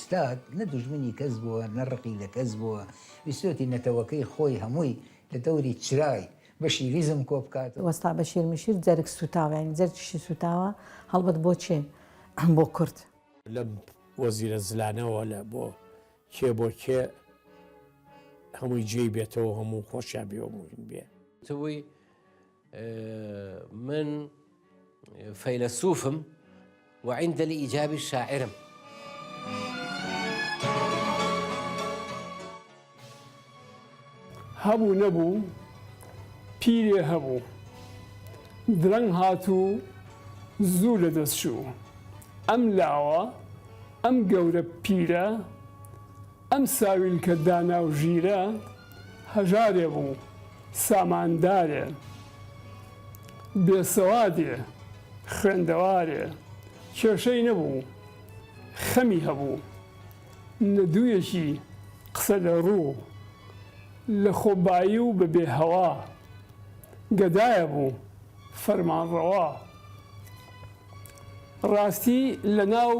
ئوستاد نە دوژمنی کەس بووە، نە ڕقی لە کەس بووە، ویستویەتی نەتەوەکەی خۆی هەمووی لە دەوری چرای بەشیریزم کۆ بکاتەوە. وەستا بەشیر مشیر جەرگ سوتاوە یانی جەرگیشی سوتاوە هەڵبەت بۆ کێ بۆ کورد. لەم وەزیرە زلانەوە لە بۆ کێ بۆ کێ هەمووی جێی بێتەوە هەموو خۆشیان بێ و موهیم بێ. وتبووی من فەیلەسوفم و عند الإیجاب شاعرم. هەبوو نەبوو پیرێ هەبوو درەنگ هات و زوو لە دەست چوو ئەم لاوە ئەم گەورە پیرە ئەم ساویلکە دانا و ژیرە هەژارێ بوو ساماندارێ بێسەوادێ خوێندەوارێ کێشەی نەبوو خەمی هەبوو نەدوویەکی قسە لە ڕوو لە خۆبایی و بە بێ هەوا گەدایە بوو فەرمانڕەوا ڕاستی لە ناو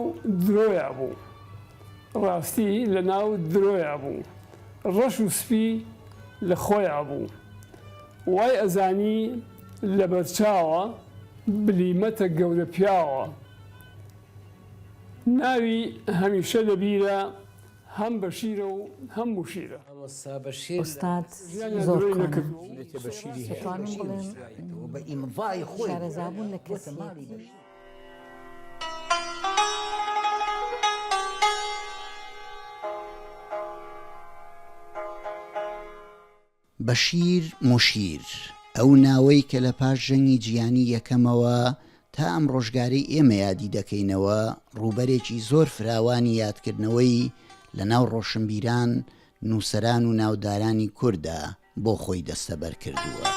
درۆیا بوو ڕاستی لە ناو درۆیا بوو ڕەش و سپی لە خۆیا بوو وای ئەزانی لەبەرچاوە بلیمەتە گەورە پیاوە ناوی هەمیشە لەبیرە هەم بەشیرە و هەم موشیرە. مامۆستا بەشیر لە ئوستاد ژیانیان زۆر درۆی کۆنە نەکردووە و لێتێ بەشیری هەیە. دەتوانم بڵێم بە ئیمزای خۆی شارەزابوون لە بۆتە ماڵی کەسیەتی. بەشیر. بەشیر موشیر، ئەو ناوەی کە لە پاش جەنگی جیهانی یەکەمەوە تا ئەم ڕۆژگارەی ئێمە یادی دەکەینەوە، ڕووبەرێکی زۆر فراوانی یادکردنەوەی لە ناو ڕۆشنبیران، نووسەران و ناودارانی کورددا بۆ خۆی دەستەبەر کردووە.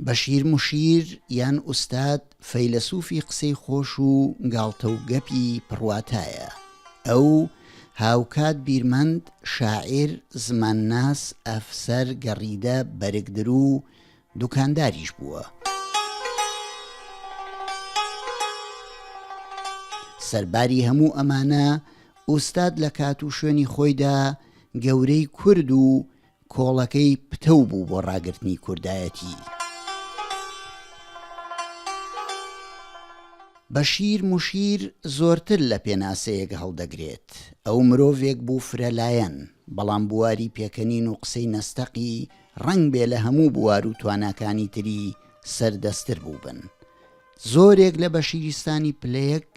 بەشیر موشیر یان ئوستاد فەیلەسوفی قسەی خۆش و گاڵتە و گەپی پڕواتایە. ئەو هاوکات بیرمەند، شاعیر، زمانناس، ئەفسەر، گەڕیدە، بەرگدروو و دوکانداریش بووە. سەرباری هەموو ئەمانە، ئوستاد لە کات و شوێنی خۆیدا گەورەی کورد و کۆڵەکەی پتەو بوو بۆ ڕاگرتنی کوردایەتی. بەشیر موشیر زۆرتر لە پێناسەیەک هەڵدەگرێت. ئەو مرۆڤێک بوو فرەلایەن، بەڵام بواری پێکەنین و قسەی نەستەقی ڕەنگبێ لە هەموو بوار و تواناکانی تری سەردەستتر بووبن. زۆرێک لە بەشیریستانی پلەیەک،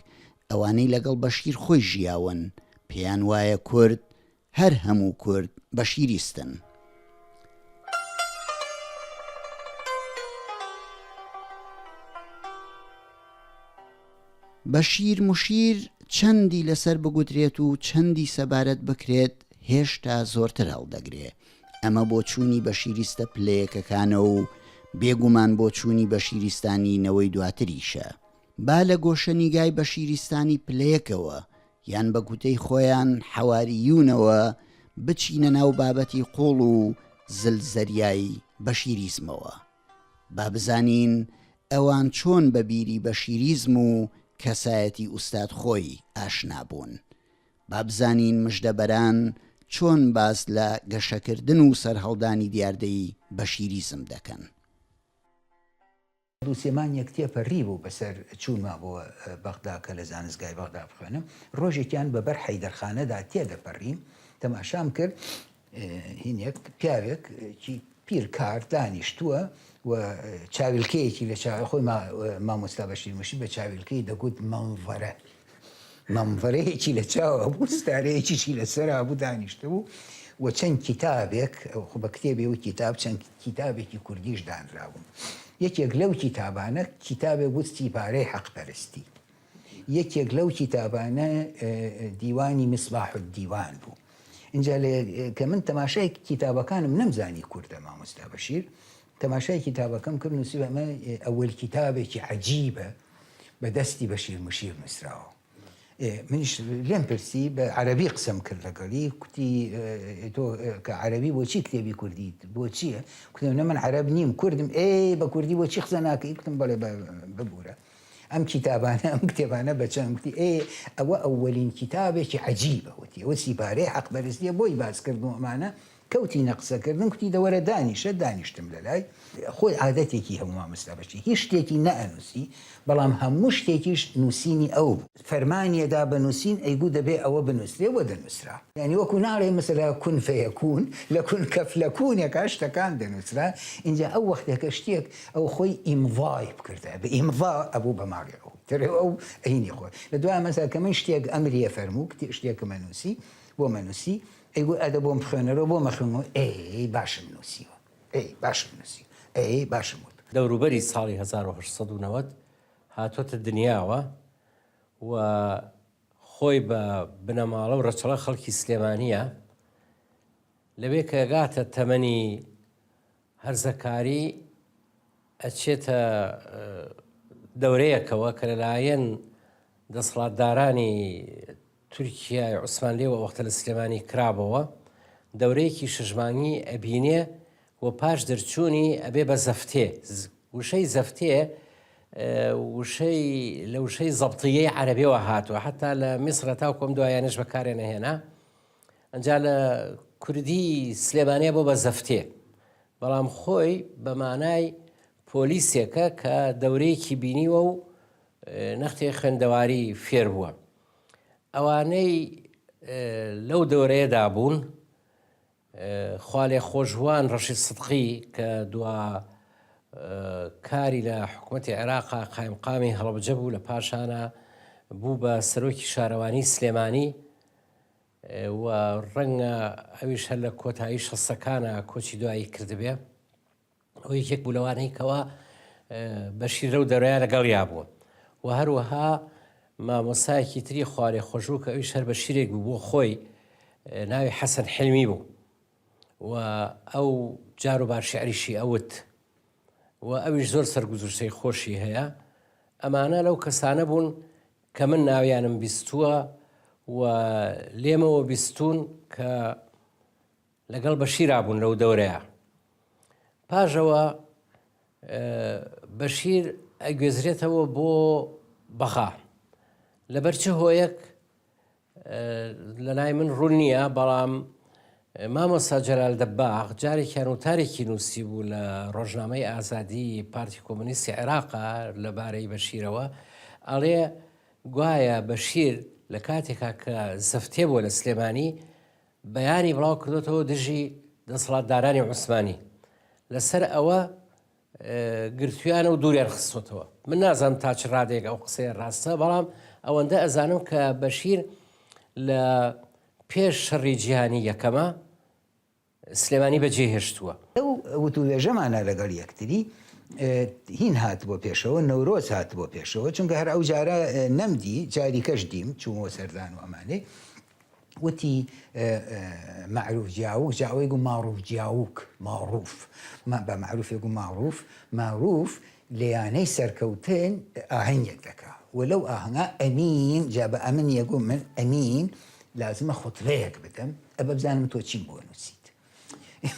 ئەوانەی لەگەڵ بەشیر خۆی ژیاون، پێیان وایە کورد هەر هەموو کورد بەشیریستن. بەشیر موشیر چەندی لەسەر بگوترێت و چەندی سەبارەت بکرێت هێشتا زۆرتر هەڵدەگرێ. ئەمە بۆچوونی بەشیریستە پلەیەکەکانە و بێگومان بۆچوونی بەشیریستانی نەوەی دواتریشە. با لە گۆشەنیگای بەشیریستانی پلەیەکەوە یان بە گوتەی خۆیان حەوارییونەوە بچینە ناو بابەتی قووڵ و زل زەریای بەشیریزمەوە. با بزانین ئەوان چۆن بە بیری بەشیریزم و کەسایەتی ئوستاد خۆی ئاشنا بوون. با بزانین مژدەبەران چۆن باس لە گەشەکردن و سەرهەڵدانی دیاردەی بەشیریزم دەکەن. دوو سێ مانگێک تێپەری بوو بەسەر چوونما بۆ بەغدا کە لە زانستگای بەغدا بخوێنم، ڕۆژێکیان بە بەر حەیدەرخانەدا تێدەپەریم، تەماشام کرد هینێک پیاوێک کی پیر کار دانیشتووە و چاویلکەیەکی لە چاوی خۆی مامۆستا بەشیر مشی بە چاویلکەی دەگوت مەنڤەرە مەنڤەرەیەکی لە چاوە بوو ستارەیەکیشی لەسەرا بوو دانیشتبوو و چەند کیتابێک خۆ بە کتێبێ و کیتاب چەند کیتابێکی کوردیش دانرابوون یەکێک لەو کیتابانە کیتابێک بوو سیپارەی حەقپەرستی یەکێک لەو کیتابانە دیوانی مصباح الدیوان بوو اینجا کە من تەماشای کیتابەکانم نەمزانی کوردە مامۆستا بەشیر تەماشای کیتابەکەم کرد نووسی ئەمە ئەوەل کیتابێکی عەجیبە بە دەستی بەشیر مشیر نووسراوە منیش لێم پرسی بە عەربی قسەم کرد لەگەڵی کوتی تۆ کە عەربی بۆچی کتێبی کوردیت بۆچیە کوتم نە من عەرەب نیم کوردم ئێ بە کوردی بۆچی قسە ناکەی کوتم بەڵێ ببوورە. ئەم کیتابانە ئەم کتێبانە بە چەند؟ گوتی ئێ ئەوە ئەوەلین کیتابێکی عەجیبە وتی ئەوە سیپارەی حەقپەرستیە بۆی باس کردم و ئەمانە کەوتینە قسەکردن کوتی دە وەرە دانیشە دانیشتم لەلای خۆی عادەتێکی هەبوو مامۆستا بەشیر هیچ شتێکی نەئەنووسی بەڵام هەموو شتێکیش نووسینی ئەو بوو فەرمانیەدا بە نووسین ئەیگوو دەبێ ئەوە بنووسرێ وە دەنووسرا یانی وەکوو ناڵێ مەسەلا کون فەیەکوون لە کون کەفلەکوونێکا شتەکان دەنووسرا ئینجا ئەو وەختێکە شتێک ئەو خۆی ئیمضای بکردایە بە ئیمضا ئەبوو بە ماڵی ئەو تر ئەو هینی خۆی لە دوای مەسەلا کە من شتێک ئەمریە فەرموو شتێکم ئەنووسی بۆم ئەنووسی ئەیگوت ئەدە بۆم بخوێنەرەوە بۆم ئەخوێنمەوە ئەی باشم نووسیوە ئەی باشم نووسیوە ئەی باشم وت. دەوروبەری ساڵی 1890 هاتۆتە دنیاوە و خۆی بە بنەماڵە و ڕەچەڵە خەڵکی سلێمانییە، لەوێ کە گاتە تەمەنی هەرزەکاری ئەچێتە دەورەیەکەوە کە لەلایەن دەسەڵاتدارانی تورکیای عوسمانلیەوە وەختە لە سلێمانی کرابەوە، دەورەیەکی شەشمانگی ئەبینێ و پاش دەرچوونی ئەبێ بە زەفتێ. وشەی زەفتێ وشەی لە وشەی زەبتیەی عەرەبیەوە هاتووە، حەتا لە میسرە تاوەکو ئەم دوایانەش بەکارێ نەهێنا. ئەنجا لە کوردی سلێمانیە بۆ بە زەفتێ، بەڵام خۆی بە مانای پۆلیسێکە کە دەورەیەکی بینیوە و نەختێ خوێندەواری فێر بووە. ئەوانەی لەو دەورەیەدا بوون، خوالێخۆشبووان ڕەشید سدقی کە دوا کاری لە حکوومەتی عێراقا قایمقامی هەڵەبجە بوو، لە پاشانە بوو بە سەرۆکی شارەوانی سلێمانی و ڕەنگە ئەویش هەر لە کۆتایی شەستەکانە کۆچی دوایی کردبێ. ئەو یەکێک بوو لەوانەی کەوا بەشیر لەو دەرەیە لەگەڵیا بوو و هەروەها مامۆسایەکی تری خوارێ خۆشبوو کە ئەویش هەر بەشیرێک بوو بۆ خۆی ناوی حەسەن حلمی بوو و ئەو جار و بار شعریشی ئەوت و ئەویش زۆر سەرگوزشتەی خۆشی هەیە ئەمانە لەو کەسانە بوون کە من ناویانم بیستووە و لێمەوە بیستون کە لەگەڵ بەشیرا بوون لەو دەورەیە. پاش ئەوە بەشیر ئەگوێزرێتەوە بۆ بەغا. لەبەر چ هۆیەک لەلای من ڕوون نییە، بەڵام مامۆستا جەلال دەباغ جارێکیان وتارێکی نووسی بوو لە ڕۆژنامەی ئازادی پارتی کۆمۆنیستی عێراقا لەبارەی بەشیرەوە ئەڵێ گوایە بەشیر لە کاتێکا کە زەفتێ بووە لە سلێمانی بەیانی بڵاو کردۆتەوە دژی دەسەڵاتدارانی عوسمانی لەسەر ئەوە گرتویانە و دووریان خستۆتەوە من نازانم تا چ ڕادەیەک ئەو قسەیە ڕاستە بەڵام ئەوەندە ئەزانم کە بەشیر لە پێش شەڕی جیهانی یەکەمە سلێمانی بەجێ هێشتووە. لەو وتووێژەمانە لەگەڵ یەکتری هین هاتبۆ پێشەوە، نەورۆز هاتبۆ پێشەوە، چونکە هەر ئەو جارە نەمدی، جاری کەش دیم، چوومەوە سەردان و ئەمانەی. وتی مەعروف جیاوک، جا ئەوەی گوو ماڕوف جیاوک، ماڕوف، بە مەعروفێ گوو ماڕوف، ماروف لە یانەی سەرکەوتن ئاهەنگێک دەکا و لەو ئاهەنگا ئەمین، جا بە ئەمن یەگوو من ئەمین لازمە خوتبەیەک بدەم، ئەبە بزانم تۆ چیم بۆ نووسیت.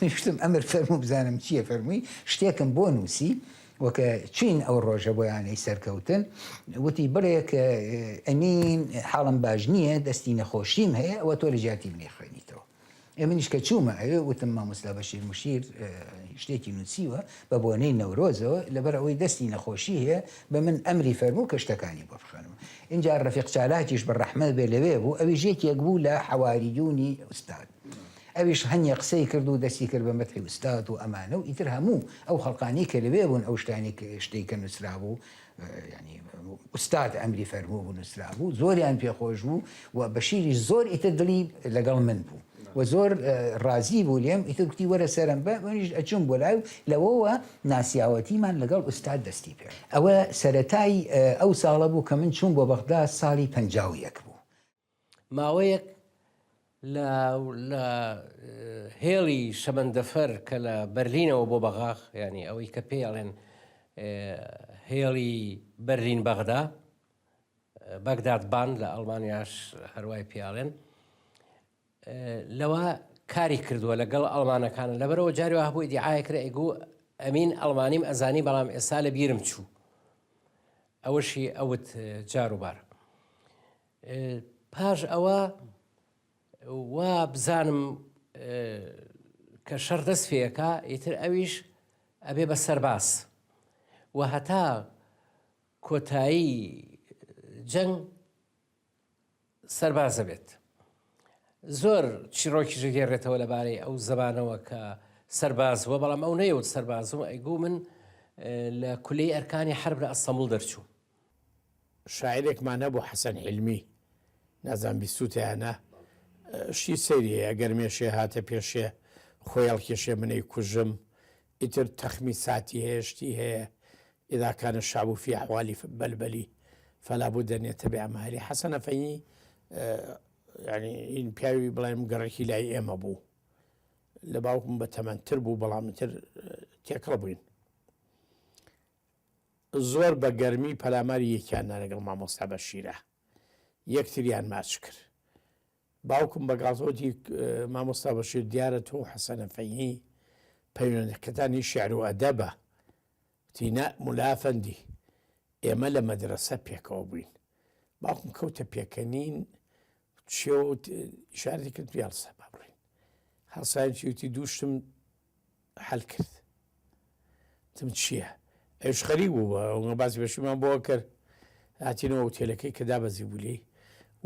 وتم ئەمر فەرموو بزانم چییە فەرمووی شتێکم بۆ نووسی و کە چوین ئەو ڕۆژە بۆ یانەی سەرکەوتن وتی بڵێ کە ئەمین حاڵم باش نییە دەستی نەخۆشیم هەیە ئەوە تۆ لە جیاتی منی خوێنیتەوە منیش کە چوومە ئەوێ وتم مامۆستا بەشیر مشیر شتێکی نووسیوە بە بۆنەی نەورۆزەوە لەبەر ئەوەی دەستی نەخۆشی هەیە بە من ئەمری فەرموو کە شتەکانی بۆ بخوێنم اینجا ڕەفیق چالاکیش بە ڕەحمەت بێ لەوێ بوو ئەویش یەکێک بوو لە حەواریونی ئوستاد ئەویش هەنیە قسەی کرد و دەستی کرد بە مەدحی ئوستاد و ئەمانە و ئیتر هەموو ئەو خەڵقانەی کە لەوێ بوون ئەو شتانەی کە شتەی کە نووسرابوو یانی ئوستاد ئەمری فەرموو بوو نووسرابوو زۆریان پێ خۆش بوو و بەشیریش زۆر ئیتر دڵی لەگەڵ من بوو و زۆر ڕازی بوو لێم ئیتر گوتی وەرە سەرم بە منیش ئەچوم بۆ لای و لەوەوە ناسیاوەتیمان لەگەڵ ئوستاد دەستی پێ ئەوە سەرەتای ئەو ساڵە بوو کە من چووم بۆ بەغدا ساڵی 51 بوو. ماوەیەک لە لە هێڵی شەمەندەفەر کە لە بەرلینەوە بۆ بەغاخ ینی ئەوەی کە پێی ئەڵێن هێڵی بەرلین بەغدا بەگداد بان لە ئەڵمانیاش هەروای پیاڵێن لەوە کاری کردووە لەگەڵ ئەڵمانەکان لەبەرەوە جاری وا هەبوو ئیدیعایەک کرا ئەیگوو ئەمین ئەڵمانیم ئەزانی بەڵام ئێستا لە بیرم چوو. ئەوەشی ئەوت جاروبار. پاش ئەوە وا بزانم کە شەڕ دەست پێەکە ئیتر ئەویش ئەبێ بە سەرباز و هەتا کۆتایی جەنگ سەرباز ئەبێت. زۆر چیڕۆکیش ئەگێڕێتەوە لەبارەی ئەو زەمانەوە کە سەرباز بووە، بەڵام ئەو نەیەوت سەرباز بووم، ئەیگوو من لە کولەی ئەرکانی حەرب لە ئەستەموڵ دەرچووم. شاعیرێکمان هەبوو حەسەن حیلمی، نازانم بیستووتە یا نا، شتی سەیری هەیە، گەر مێشێ هاتە پێشێ خۆی هەڵکێشێ من ئەیکوژم، ئیتر تەخمی ساتی هەیە شتی هەیە، اذا كان الشعب في احوال بلبلی فلا بد ان يتبع مهلی حەسەن ئەفەنی یعنی این پیاوی بڵێم گەڕەکی لای ئێمە بوو لە باوکم بە تەمەنتر بوو بەڵام تر تێکەڵ بووین زۆر بە گەرمی پەلاماری یەکیان لەگەڵ مامۆستا بەشیرە یەکتریان ماچ کرد باوکم بە گاڵتە وتی، مامۆستا بەشیر دیارە تۆ و حەسەن ئەفەیی پەیوەندەکەتان هی شیعر و ئەدەبە. وتی، نا ملا ئەفەندی، ئێمە لە مەدرەسە پێکەوە بووین. باوکم کەوتە پێکەنین، چیەوە ئیشارەتی کرد وتی، هەڵسە با بڕۆین. هەڵساین چی وتی، دوو شتم حەل کرد. وتم چییە؟ ئەویش خەریک بوو بە ئەوە باسی بەشیرمان بۆ کرد. هاتینەوە ئوتێلەکەی کە دابەزی بوو لێی.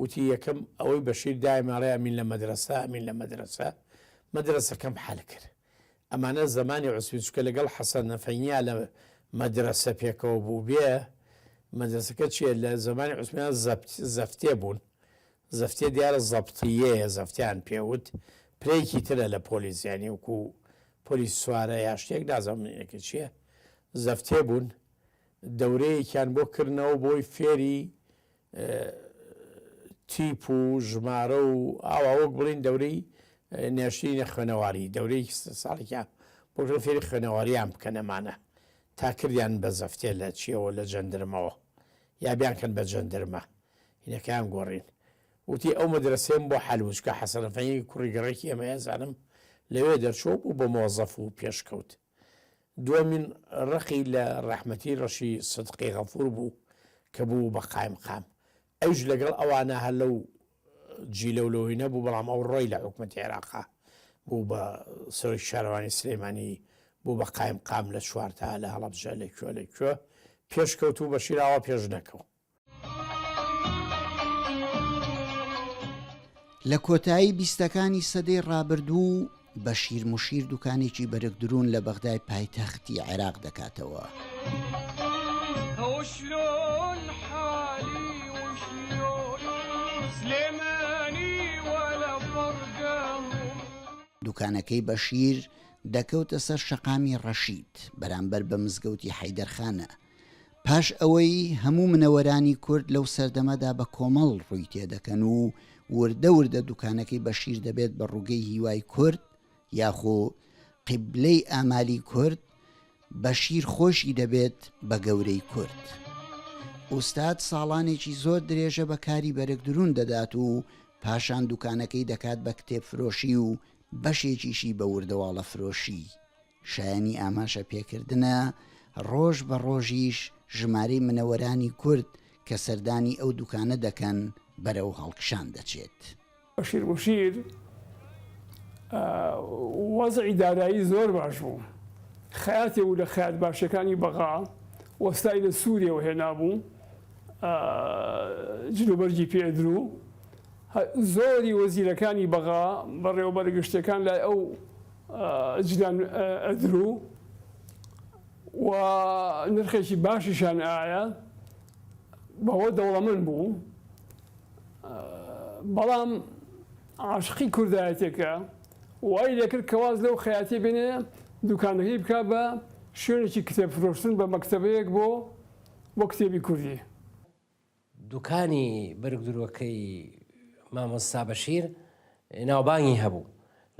وتی یەکەم ئەوەی بەشیر دایم ئەڵێ ئەمین لە مەدرەسە، ئەمین لە مەدرەسە، مەدرەسەکەم حەل کرد. ئەمانە زەمانی عوسمی چونکە لەگەڵ حەسەن ئەفەنیا لە مەدرەسە پێکەوە بووبێ، مەدرەسەکە چییە لە زەمانی عوسمیان زەفتێ بوون. زەفتێ دیارە زەبتییەیە زەفتیان پێ وت پلەیەکی ترە لە پۆلیس یانی وەکو پۆلیس سوارە یا شتێک نازانم منینەکە چییە زەفتێ بوون دەورەیەکیان بۆ کردنەوە بۆی فێری تیپ و ژمارە و ئاوا وەک بڵین دەورەی نێشتنی نەخوێنەواری دەورەی ساڵێکیان بۆ فێری خوێنەواریان بکەنەمانە تا کردیان بە زەفتێ لە چیەوە لە جەندرمەوە یا بیانکەن بە جەندرمە هینەکەیان گۆڕین وتی ئەو مەدرەسەیەم بۆ حەل بوو چونکە حەسەن ئەفەندی کوڕی گەڕەکی ئێمەیە ئەزانم لەوێ دەرچووە بوو بە مۆزەف و پێشکەوت دووەمین ڕقی لە ڕەحمەتی ڕەشی سدقی غەفور بوو کە بوو بە قایمقام ئەویش لەگەڵ ئەوانە هەر لەو جیلە و لەوەی نەبوو بەڵام ئەو ڕۆی لە حکومەتی عێراقا بوو بە سەرۆکی شارەوانی سلەیمانی بوو بە قایمقام لە چوارتا لە هەڵەبجە لە کوێ لە کوێ پێشکەوت و بەشیر ئاوا پێش نەکەوت. لە کۆتایی بیستەکانی سەدەی ڕابردوو بەشیر موشیر دوکانێکی بەرگدروون لە بەغدای پایتەختی عێراق دەکاتەوە. دوکانەکەی بەشیر دەکەوتە سەر شەقامی ڕەشید بەرامبەر بە مزگەوتی حەیدەرخانە. پاش ئەوەی هەموو منەوەرانی کورد لەو سەردەمەدا بە کۆمەڵ ڕووی تێدەکەن و وردە وردە دوکانەکەی بەشیر دەبێت بە ڕووگەی هیوای کورد یاخۆ قیبلەی ئامالی کورد، بەشیر خۆشی دەبێت بە گەورەی کورد. ئوستاد ساڵانێکی زۆر درێژە بە کاری بەرگدروون دەدات و پاشان دوکانەکەی دەکات بە کتێبفرۆشی و بەشێکیشی بە وردەواڵەفرۆشی. شایەنی ئاماژە پێکردنە ڕۆژ بە ڕۆژیش ژمارەی منەوەرانی کورد کە سەردانی ئەو دوکانە دەکەن بەرەو هەڵکشان دەچێت. بەشیر موشیر وەزعی دارایی زۆر باش بوو، خەیاتێ بوو لە خەیات باشەکانی بەغا، وەستای لە سووریەوە هێنابوو، جلوبەرگی پێ ئەدروو، زۆری وەزیرەکانی بەغا، بەڕێوەبەرە گشتیەکان لای ئەو جلان ئەدروو و نرخێکی باشیشان ئایە، بەوە دەوڵەمەند بوو. بەڵام عاشقی کوردایەتێکە وای لێکرد کە واز لەو خەیاتیە بێنێ دوکانەکەی بکا بە شوێنێکی کتێب فرۆشتن بە مەکتەبەیەک بۆ بۆ کتێبی کوردی. دوکانی بەرگدرووەکەی مامۆستا بەشیر ناوبانگی هەبوو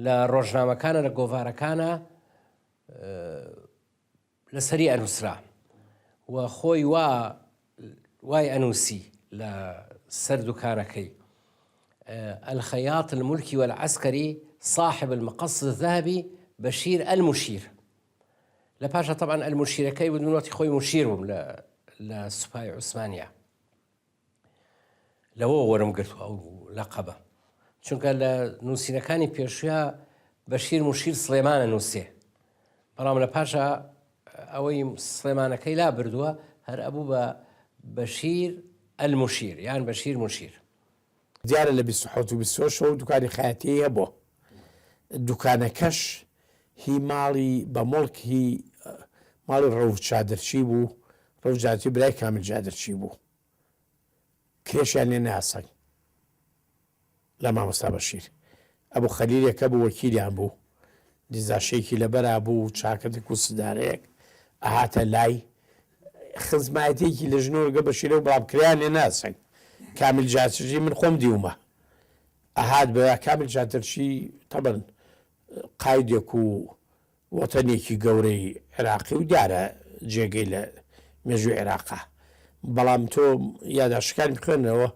لە ڕۆژنامەکانە لە گۆڤارەکانە لەسەری ئەنووسرا و خۆی وا وای ئەنووسی لە سەر دوکانەکەی الخياط الملكي والعسكري صاحب المقص الذهبي بشير المشير لە پاشا طبعا المشيرەکەی بوون وەختی خۆی مشیر بووم لە. لە سوپای عوسمانیا. لەوە وەرم گرتووە ئەو لەقەبە چونکە لە نووسینەکانی پێشویا بەشیر مشیر سلێمانە نووسێ بەڵام لە پاشا ئەوەی سلێمانەکەی لا بردووە هەر ئەبوو بە بەشیر ئەلمشیر یان بەشیر مشیر. دیارە لە 27 و 28 ەوە دوکانی خەیاتیی هەبووە. دوکانەکەش هی ماڵی بە موڵک هی ماڵی ڕەوف چادرچی بوو، ڕەوف چادرچی برای کامیل چادرچی بوو. کرێشیان لێ ناسەنگ لە مامۆستا بەشیر. ئەبوو خەلیلێک هەبوو وەکیلیان بوو. دیزاشەیەکی لەبەرا بوو و چاکەتێک و سدارەیەک ئەهاتە لای. خزمایەتیەکی لە ژنۆرگە بەشیرە و بەڵام کرێیان لێ ناسەنگ. کامیل جاچرچی من خۆم دیومە. ئەهات بە کامیل جاترچی تەبەن قایدێک و وەتەنێکی گەورەی عێراقی و دیارە جێگەی لە مێژووی عێراقا بەڵام تۆ یاداشتەکانی بخوێنەوە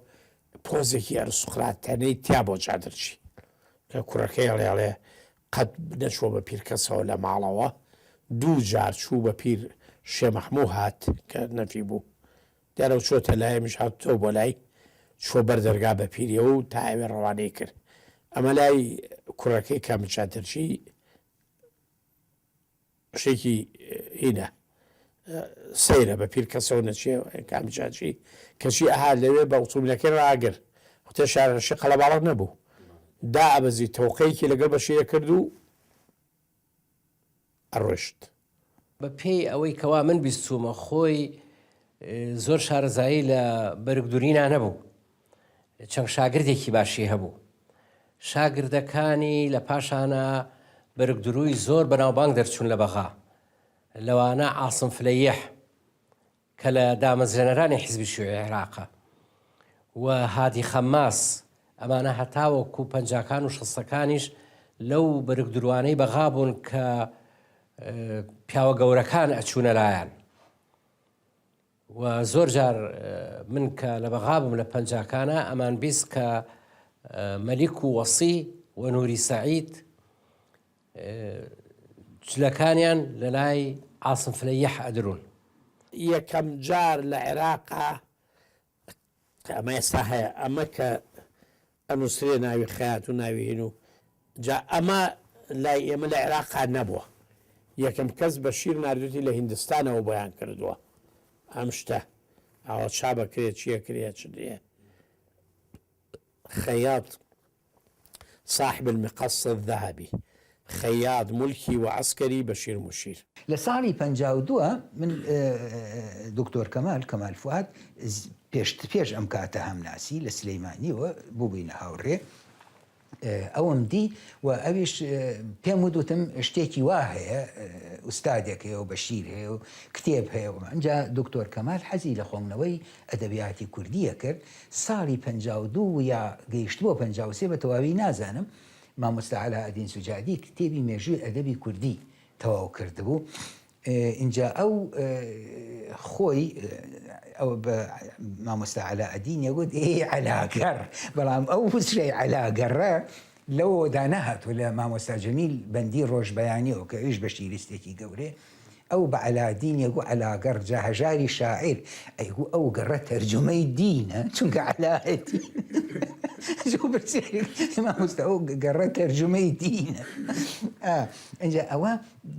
پۆزێکی ئەرسوقراتانەی تیا بۆ چادرچی کە کوڕەکەی ئەڵێ ئەڵێ قەت نەچووە بە پیر کەسەوە لە ماڵەوە دوو جار چوو بە پیر شێ مەحموو هات کە نەفی بوو دیارە و چۆتە لای ئەمیش هاتووە بۆ لای چووە بەر دەرگا بە پیریەوە و تا ئەوێ ڕەوانەی کرد ئەمە لای کوڕەکەی کامل چادرچی شتێکی هینە سەیرە بە پیر کەسەوە نەچێ کامل چادرچی کەچی ئەها لەوێ بە ئوتومبیلەکەی ڕاگر خوتە شارەشی قەڵەباڵغ نەبوو دا ئەبەزی تەوقەیەکی لەگەڵ بەشیرە کرد و ئەڕۆشت. بە پێی ئەوەی کەوا من بیستوومە خۆی زۆر شارەزایی لە بەرگدورینا نەبوو. چەند شاگردێکی باشی هەبوو. شاگردەکانی لە پاشانا بەرگدرووی زۆر بەناوبانگ دەرچوون لە بەغا. لەوانە عاسم فلەیح کە لە دامەزرێنەرانی حیزبی شیوعی عێراقە و هادی خەماس، ئەمانە هەتاوەکو پەنجاکان و شەستەکانیش لەو بەرگدروانەی بەغا بوون کە پیاوە گەورەکان ئەچوونە لایان و زۆر جار من کە لە بەغا بووم لە پەنجاکانە ئەمان بیست کە مەلیک و وەسی و نوری سەعید جلەکانیان لەلای عاسم فلەیح ئەدرون. یەکەم جار لە عێراقا ئەمە ئێستا هەیە ئەمە کە ئەنوسرێ ناوی خەیات و ناوی هین و جا ئەمە لای ئێمە لە عێراقا نەبووە یەکەم کەس بەشیر ناردوێتی لە هیندستانەوە بۆیان کردووە ئەم شتە ئاوا چابەکرێ چیە کرێ چ خەیات صاحب المقص الذهبی خیاط ملکی و عسکری بشیر مشیر. لە ساڵی 52 من دکتۆر کەمال، کەمال فوئاد، پێشتر پێش ئەم کاتە هەمناسی لە سلەیمانیەوە بووبووینە هاوڕێ، ئەوم دی و ئەویش پێم وت وتم شتێکی وا هەیە ئوستادێک هەیە و بەشیر هەیە و کتێب هەیە و ئەنجا دکتۆر کەمال حەزی لە خۆنگنەوەی ئەدەبیاتی کوردیە کرد ساڵی 52 یا گەیشتبووە 53 بە تەواوی نازانم مامۆستا عەلائەدین سوجادی کتێبی مێژووی ئەدەبی کوردی تەواو کردبوو ئینجا ئەو خۆی ئەو بە مامۆستا عەلائەدین یەگوت ئێ عەلاگەڕ بەڵام ئەو وشەی عەلاگەڕە لەوەدا نەهاتوو لە مامۆستا جەمیل بەندی ڕۆژبەیانیەوە کە ئەویش بەشیریستێکی گەورەیە ئەو بە عەلادین یەگو عەلاگەڕ جا هەژاری شاعیر ئەیگو ئەو گەڕە تەرجومەی دینە چونکە عەلائەدین زۆر پرسیاری مامۆستا ئەو گەڕە تەرجومەی دینە ئینجا ئەوە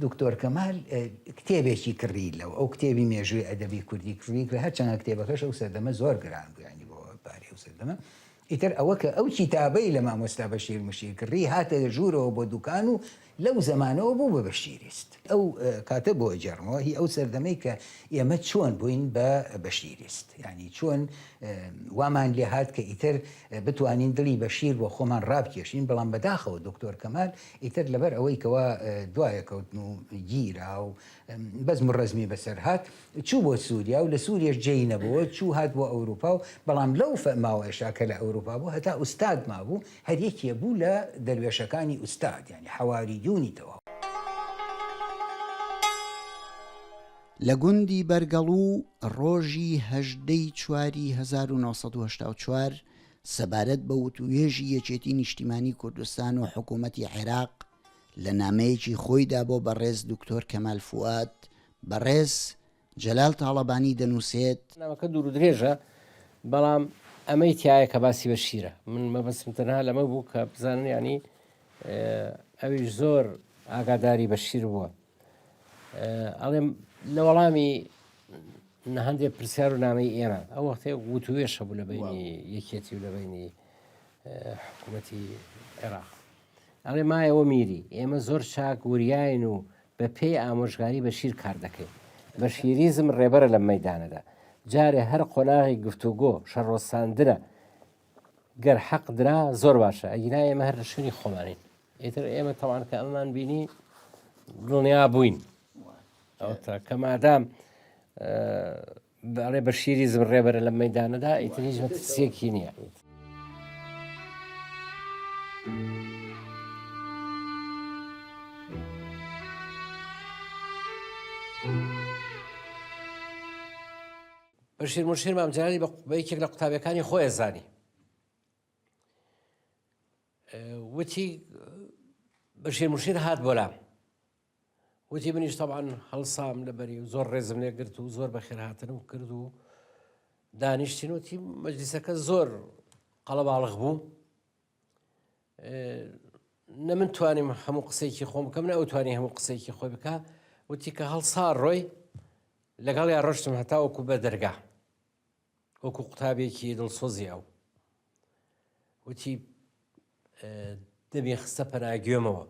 دکتۆر کەمال کتێبێکی کڕی لەو ئەو کتێبی مێژووی ئەدەبی کوردی کڕی کرد هەرچەندە کتێبەکەش ئەو سەردەمە زۆر گران بوو یانی بۆ پارەی ئەو سەردەمە ئیتر ئەوە کە ئەو کیتابەی لە مامۆستا بەشیر مشیر کڕی هاتە ژوورەوە بۆ دوکان و لەو زەمانەوە بوو بە بەشیریست. ئەو کاتە بۆ ئەگێڕمەوە هی ئەو سەردەمەی کە ئێمە چۆن بووین بە بەشیریست یانی چۆن وامان لێ هات کە ئیتر بتوانین دڵی بەشیر بۆ خۆمان ڕابکێشین بەڵام بەداخەوە دکتۆر کەمال ئیتر لەبەر ئەوەی کەوا دوایە کەوتن و گیرا و بەزم و ڕەزمی بەسەر هات چوو بۆ سووریا و لە سووریەش جێی نەبووە چوو هات بۆ ئەوروپا و بەڵام لەو ماوەیەشا کە لە ئەوروپا بوو هەتا ئوستاد مابوو هەر یەکێ بوو لە دەروێشەکانی ئوستاد یانی حەوارییونی تەواو. لە گوندی بەرگەڵو ڕۆژی 18 ی چواری 1984 سەبارەت بە وتووێژی یەکێتی نیشتیمانی کوردستان و حکوومەتی عێراق لە نامەیەکی خۆیدا بۆ بەڕێز دکتۆر کەمال فوئاد، بەڕێز. جەلال تاڵەبانی دەنووسێت. نامەکە دوور و درێژە، بەڵام ئەمەی تیایە کە باسی بەشیرە. من مەبەستم تەنها لەمە بوو کە بزانن یانی ئەویش زۆر ئاگاداری بەشیر بووە. ئەڵێم لە وەڵامی هەندێک پرسیار و نامەی ئێمە ئەو وەختێ وتوێش هەبوو لە بینی یەکێتی و لە بینی حکوومەتی عێراق. ئەڵێ مایەوە میری، ئێمە زۆر چاک وریاین و بە پێی ئامۆژگاری بەشیر کار دەکەین. بەشیریزم ڕێبەرە لەم مەیدانەدا. جارێ هەر قۆناغی گفتوگۆ، شەڕوەستاندنە. گەر حەق درا زۆر باشە، ئەگینا ئێمە هەر لە شوێنی خۆمانین. ئیتر ئێمە تەوان کە ئەمەمان بینی دڵنیا بووین. ئەوەتا کە مادام ئەڵێ بەشیریزم ڕێبەرە لەم مەیدانەدا ئیتر هیچ مەترسیەکی نییە. بەشیر مشیر مام جەلالی بە یەکێک لە قوتابیەکانی خۆی زانی وتی بەشیر مشیر هات بۆ لام وتی منیش تەبعەن هەڵسام لەبەری و زۆر ڕێزم لێ گرت و زۆر بەخێرهاتنم کرد و دانیشتین وتی مەجلیسەکە زۆر قەڵەباڵغ بوو نە من توانیم هەموو قسەیەکی خۆم بکەم نە ئەو توانی هەموو قسەیەکی خۆی بکە وتی کە هەڵسا ڕۆی لەگەڵ یا ڕۆشتم هەتاوەکو بە دەرگا وەکو قوتابێکی دڵسۆزی ئەو وتی دەمی خستە پەناگوێمەوە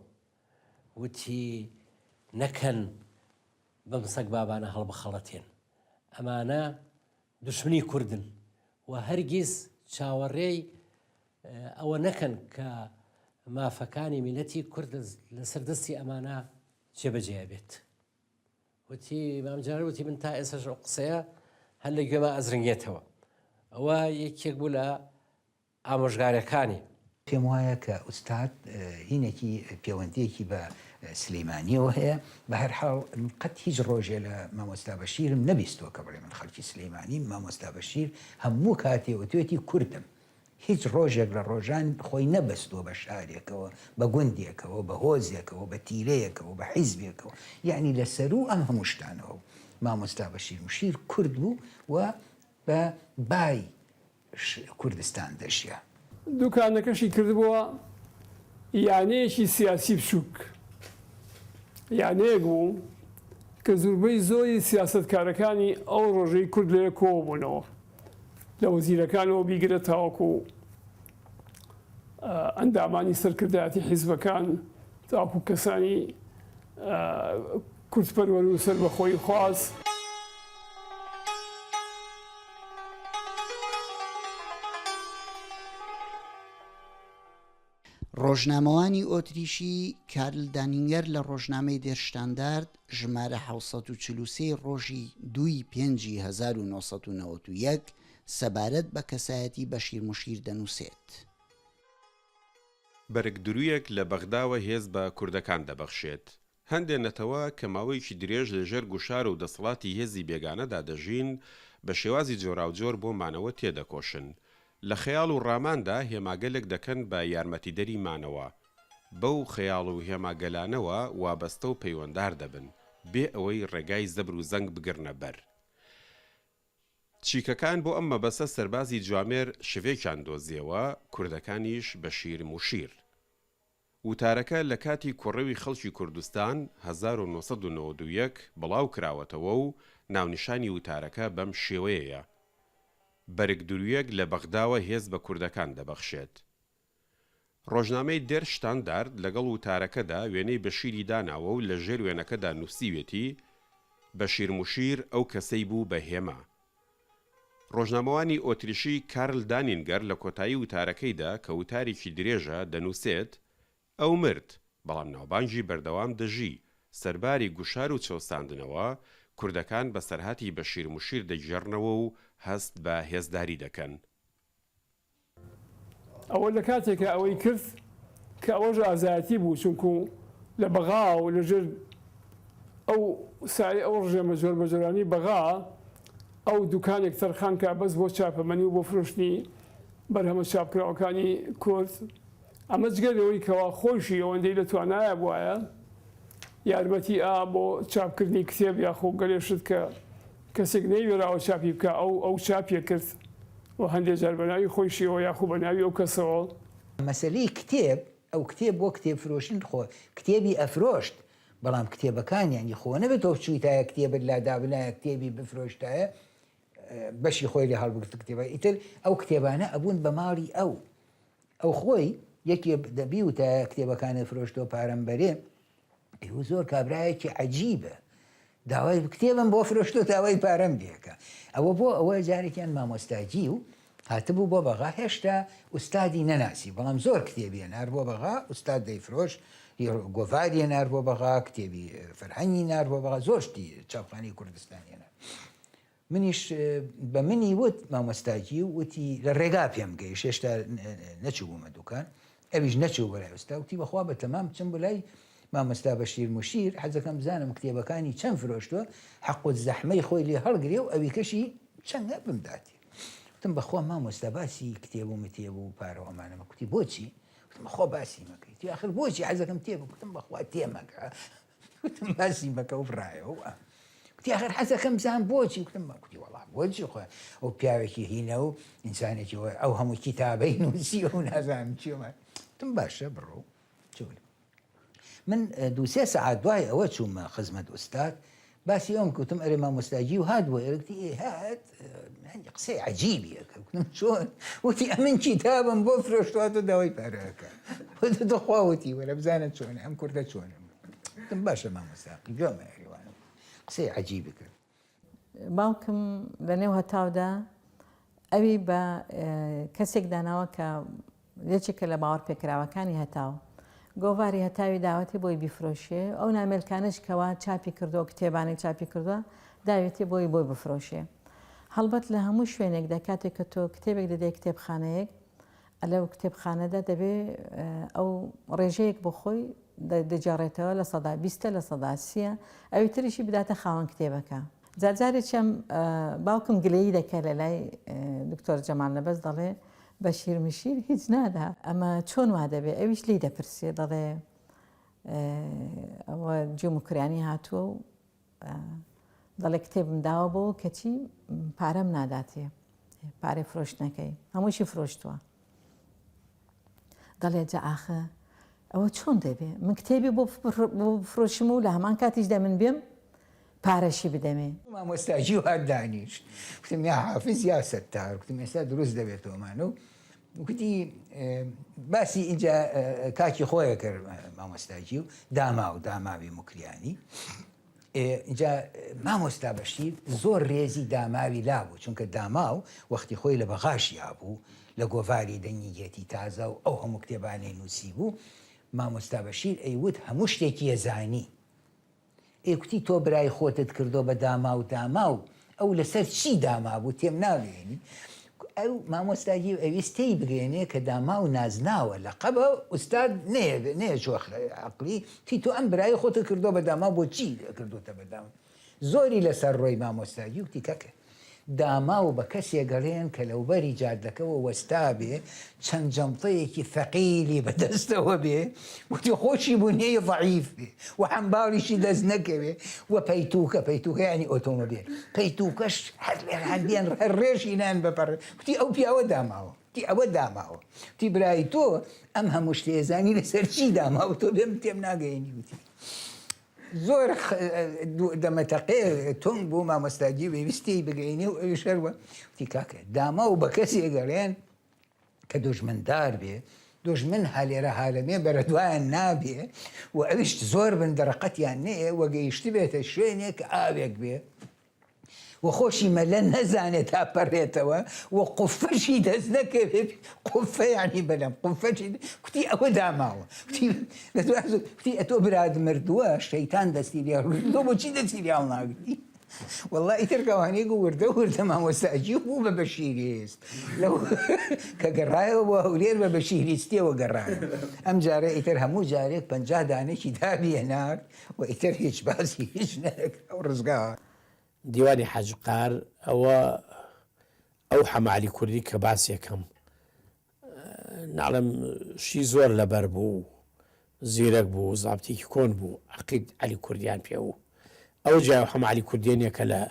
وتی نەکەن بەم سەگ بابانە هەڵبخەڵەتێن ئەمانە دشمنی کوردن و هەرگیز چاوەڕێی ئەوە نەکەن کە مافەکانی میلەتی کورد لەسەر دەستی ئەمانە جێبەجێ بێت. وتی، مام جەلال وتی من تا ئێستاش ئەو قسەیە هەر لە گوێما ئەزرنگێتەوە. ئەوە یەکێک بوو لە ئامۆژگاریەکانی. پێم وایە کە ئوستاد هینێکی پێوەندییەکی بە سلیمانییەوە هەیە، بە هەر حاڵ من قەت هیچ ڕۆژێ لە مامۆستا بەشیرم نەبیستووە کە بڵێ من خەڵکی سلیمانیم، مامۆستا بەشیر هەموو کاتێ وتوێتی کوردم، هیچ ڕۆژێک لە ڕۆژان خۆی نەبەستووە بە شارێکەوە، بە گوندێکەوە، بە هۆزێکەوە، بە تیرەیەکەوە، بە حیزبێکەوە، یەعنی لە سەروو ئەم هەموو شتانەوە بوو. مامۆستا بەشیر موشیر کورد بوو و بە بای کوردستان دەژیا. دوکانەکەشی کردبووە یانەیەکی سیاسی بچووک. یانەیەک بوو کە زوربەی زۆری سیاسەتکارەکانی ئەو ڕۆژەی کورد لەوێ کۆبوونەوە. لە وەزیرەکانەوە بیگرە تاوەکو ئەندامانی سەرکردایەتی حیزبەکان تاوەکو کەسانی کوردپەروەر و سەربەخۆیی خواز. ڕۆژنامەوانی ئۆتریشی کارل دانینگەر لە ڕۆژنامەی دێر شتاندارد ژمارە 743 ی ڕۆژی دوو ی پێنجی 1991 سەبارەت بە کەسایەتی بەشیر موشیر دەنووسێت. بەرگدروویەک لە بەغداوە هێز بە کوردەکان دەبەخشێت. هەندێ نەتەوە کە ماوەیەکی درێژ لە ژێر گوشار و دەسەڵاتی هێزی بێگانەدا دەژین، بە شێوازی جۆراوجۆر بۆ مانەوە تێدەکۆشن. لە خەیاڵ و ڕاماندا هێماگەلێک دەکەن بە یارمەتیدەری مانەوە. بەو خەیاڵ و هێماگەلانەوە وابەستە و پەیوەندار دەبن، بێ ئەوەی ڕێگای زەبر و زەنگ بگرنە بەر. چیکەکان بۆ ئەم مەبەستە سەربازی جوامێر شڤێکیان دۆزیەوە، کوردەکانیش بەشیر موشیر. وتارەکە لە کاتی کۆڕەوی خەڵکی کوردستان 1991 بڵاو کراوەتەوە و ناونیشانی وتارەکە بەم شێوەیەیە، بەرگدروویەک لە بەغداوە هێز بە کوردەکان دەبەخشێت. ڕۆژنامەی دێر شتاندارد لەگەڵ وتارەکەدا وێنەی بەشیری داناوە و لە ژێر وێنەکەدا نووسیوێتی، بەشیر موشیر ئەو کەسەی بوو بە هێما. ڕۆژنامەوانی ئۆتریشی کارل دانینگەر لە کۆتایی وتارەکەیدا کە وتارێکی درێژە، دەنووسێت، ئەو مرد، بەڵام ناوبانگی بەردەوام دەژی، سەرباری گوشار و چەوساندنەوە، کوردەکان بەسەرهاتی بەشیر موشیر دەگێڕنەوە و هەست بە هێزداری دەکەن. ئەوە لە کاتێکا ئەوەی کرد کە ئەوەش ئازایەتی بوو چونکو لە بەغا و لە ژێر ئەو سایەی ئەو ڕژێمە جۆربەجۆرانەی بەغا ئەو دوکانێک تەرخان کا بەس بۆ چاپەمەنی و بۆ فرۆشتنی بەرهەمە چاپکراوەکانی کورد ئەمە جگە لەوەی کەوا خۆیشی ئەوەندەی لە توانایا بوایە یارمەتی ئا بۆ چاپکردنی کتێب یاخۆ گەلێ شت کە. کەسێک نەیوێراوە چاپی بکا ئەو ئەو چاپی کرد و هەندێ جار بە ناوی خۆیشیەوە یاخو بە ناوی ئەو کەسەوە. مەسەلەی کتێب، ئەو کتێب بۆ کتێب فرۆشتن خۆ کتێبی ئەفرۆشت، بەڵام کتێبەکان یانی خۆ نەبێت تۆ بچوویتایە کتێبت لا دابنایە کتێبی بفرۆشتایە بەشی خۆی لێ هەڵبگرت کتێبە ئیتر ئەو کتێبانە ئەبوون بە ماڵی ئەو ئەو خۆی یەکێ دەبی وتایە کتێبەکانت فرۆشتەوە پارەم بەرێ ئێوە زۆر کابرایەکی عەجیبە داوای کتێبم بۆ فرۆشتۆ داوای پارەم لێکە ئەوە بۆ ئەوە جارێکیان مامۆستاجی و هاتبوو بۆ بەغا هێشتا ئوستادی نەناسی بەڵام زۆر کتێبی نار بۆ بەغا ئوستاد دەیفرۆش گۆڤاری نار بۆ بەغا کتێبی فەرهەنگی نار بۆ بەغا زۆر شتی چاپخانی کوردستانی نار منیش بە منی وت مامۆستا گیو وتی لە ڕێگا پێم گەیشت هێشتا نەچووبوومە دوکان ئەویش نەچوو بۆ لای ئوستا وتی بەخوا بە تەمام بچم بۆ لای مامۆستا بەشیر موشیر حەزەکەم بزانم کتێبەکانی چەند فرۆشتووە حەق و زەحمەی خۆی لێ هەڵگرێ و ئەوی کەشی چەندە بمداتێ وتم بەخوا مامۆستا باسی کتێب و متێب و پارە و ئەمانە مەکە وتی بۆچی وتم بەخوا باسی مەکە وتی ئاخر بۆچی حەزەکەم تێ بکەم وتم بەخوا تێ مەکە وتم باسی مەکە و بڕایەوە کوتی ئاخر حەزەکەم بزانم بۆچی کوتم کوتی وەڵا بۆچی خۆ ئەو پیاوێکی هینە و ئینسانێکی وە ئەو هەموو کیتابەی نووسی و نازانم چی وە. وتم باشە بڕۆ چوون من دوو سێ سەعات دوای ئەوە چوومە خزمەت ئوستاد باسی ئەوم کوتم ئەرێ مامۆستا گیو هات بۆ ئێرە گوتی ئێ هات هەندێک قسەی عەجیبی ئەکرد گوتم چۆن وتی ئەمن کیتابم بۆ فرۆشتووە تۆ داوای پارە ئەکا وتم دەخوا وتی وەرە بزانە چۆنە ئەم کوردە چۆنە گوتم باشە مامۆستا گوێم ئەریوانە قسەی عەجیبی کرد. باوکم لە نێو هەتاودا ئەوی بە کەسێک داناوە کە یەکێکە لە باوەڕپێکراوەکانی هەتاو. گۆڤاری هەتاوی داوەتێ بۆی بیفرۆشێ، ئەو نامێلکانەش کەوا چاپی کردووە، کتێبانەی چاپی کردووە، داوێتێ بۆی بۆی بفرۆشێ. هەڵبەت لە هەموو شوێنێکدا کاتێک کە تۆ کتێبێک دەدەی کتێبخانەیەک، لەو کتێبخانەدا دەبێ ئەو ڕێژەیەک بۆ خۆی دەگێڕێتەوە لە سەدا بیستە لە سەدا سیە ئەوی تریشی بداتە خاوەن کتێبەکە. جا جارێکیان باوکم گلەیی دەکا لە لای دکتۆر جەمال نەبەز دەڵێ بەشیر مشیر هیچ نادا ئەمە چۆن وا دەبێ ئەویش لێی دەپرسێ دەڵێ ئەوە جومکرانی هاتووە و دەڵێ کتێبم داوە بۆ کەچی پارەم ناداتێ پارەی فرۆشتنەکەی هەمووشی فرۆشتووە دەڵێ جا ئاخە ئەوە چۆن دەبێ من کتێبی بۆ بفرۆشم و لە هەمان کاتیشدا من بێم پارەشی بدەمێ. مامۆستا ژی هات دانیشت گوتم یا حافز یا ستار گوتم ئێستا دروست دەبێتەوەمان و گوتی باسی ئینجا کاکی خۆیە کرد مامۆستاجی و داما و داماوی موکریانی ئینجا مامۆستا بەشیر زۆر رێزی داماوی لابوو چونکە داماو وەختی خۆی لە بەغاشیا بوو لە گۆڤاری دەنگی گێتی تازە و ئەو هەموو کتێبانەی نووسیبوو مامۆستا بەشیر ئەیوت هەموو شتێکی ئەزانی ئێ کوتی تۆ برای خۆتت کردۆ بە داماو داماو ئەو لەسەر چی دامابوو تێم ناگەیەنی ئەو مامۆستا گیو ئەویست تێی بگەیەنێ کە داماو نازناوە لەقەبە ئوستاد نەیە نەیەچووە عەقڵی تی تۆ ئەم برای خۆتت کردۆ بە داماو بۆ چی کردوتە بە داماو زۆری لەسەر ڕۆی مامۆستا گیو کوتی کاکە داماو بە کەسێک ئەڵێن کە لەوبەری جادەکەوە وەستابێ، چەند جەنتەیەکی ثەقیلی بە دەستەوە بێ، وتی خۆشی بونیەی ضەعیف بێ و حەمباڵیشی دەست نەکەوێ و پەیتوکە، پەیتوکە یانی ئۆتۆمۆبیل، پەیتوکەش هەر لێران هەر ڕێژی نان بەپەڕ، وتی ئەو پیاوە داماوە، وتی ئەوە داماوە، وتی برای تۆ ئەم هەموو شتەیە زانی لەسەر چی داماوە تۆ بێم تێم ناگەیەنی، وتی. زۆر دەمەتەقێ تونگ بوو مامۆستا گیو ویست تێی بگەینێ و ئەویش هەر وە وتی کاکە داماو بە کەسێک ئەڵێن کە دوژمندار بێ دوژمن هەلێرە هالەمێ بەرە دوایان نابێ و ئەویش زۆر بن دەرەقەتیان نەیە و گەیشتبێتە شوێنێک کە ئاوێک بێ و خۆشی مەلە نەزانێ تا پەرێتەوە و قوفەشی دەست نەکەوێت قوفە یعنی بەلەم قوفەشی کوتی ئەوە داماوە کوتی کوتی ئەتۆ براد مردووە شەیتان دەستی لێ ڕۆیشتووە بۆچی دەستی لێ هەڵناگری والله ئیتر کەوانەی گو وردە وردە مامۆستاجی بوو بە بەشیریست لەو کە گەڕایەوە بۆ هەولێر بە بەشیریستیەوە گەڕایەوە ئەم جارە ئیتر هەموو جارێک 50 دانێکی دابی هەنارد و ئیتر هیچ باسی هیچ نەدەکرا و ڕزگار. دیوانی حاجی قار ئەوە ئەو حەمە عەلی کوردی کە باسێکەم ناڵێم شی زۆر لەبەر بوو زیرەک بوو زابتێکی کۆن بوو عەقید عەلی کوردیان پێ بوو ئەو جای حەمە عەلی کوردیە نیە کە لە.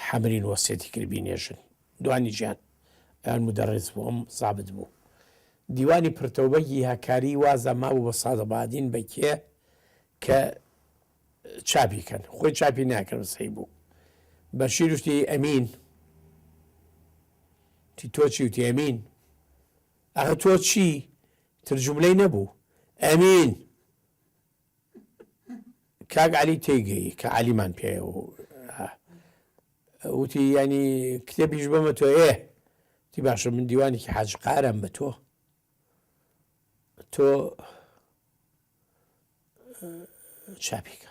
حەمرین وەسێتی کرد بینێژن دوانیجیان ئەیان مودەڕیس بوو ئەم زابت بوو دیوانی پرتەوبەگی هەکاری وازا مابوو بە سادق بادین بە کێ کە چاپی کەن خۆی چاپی ناکرد سەی بوو بەشیر وتی ئەمین تی تۆ چی وتی ئەمین ئەخە تۆ چی تر جوملەی نەبوو ئەمین کاک عەلی تێیگەیی کە عەلیمان پێ وتی ینی کتێبیش بەمە تۆ ئێ تی باشە من دیوانێکی حاجی قارم بە تۆ تۆ چاپیکە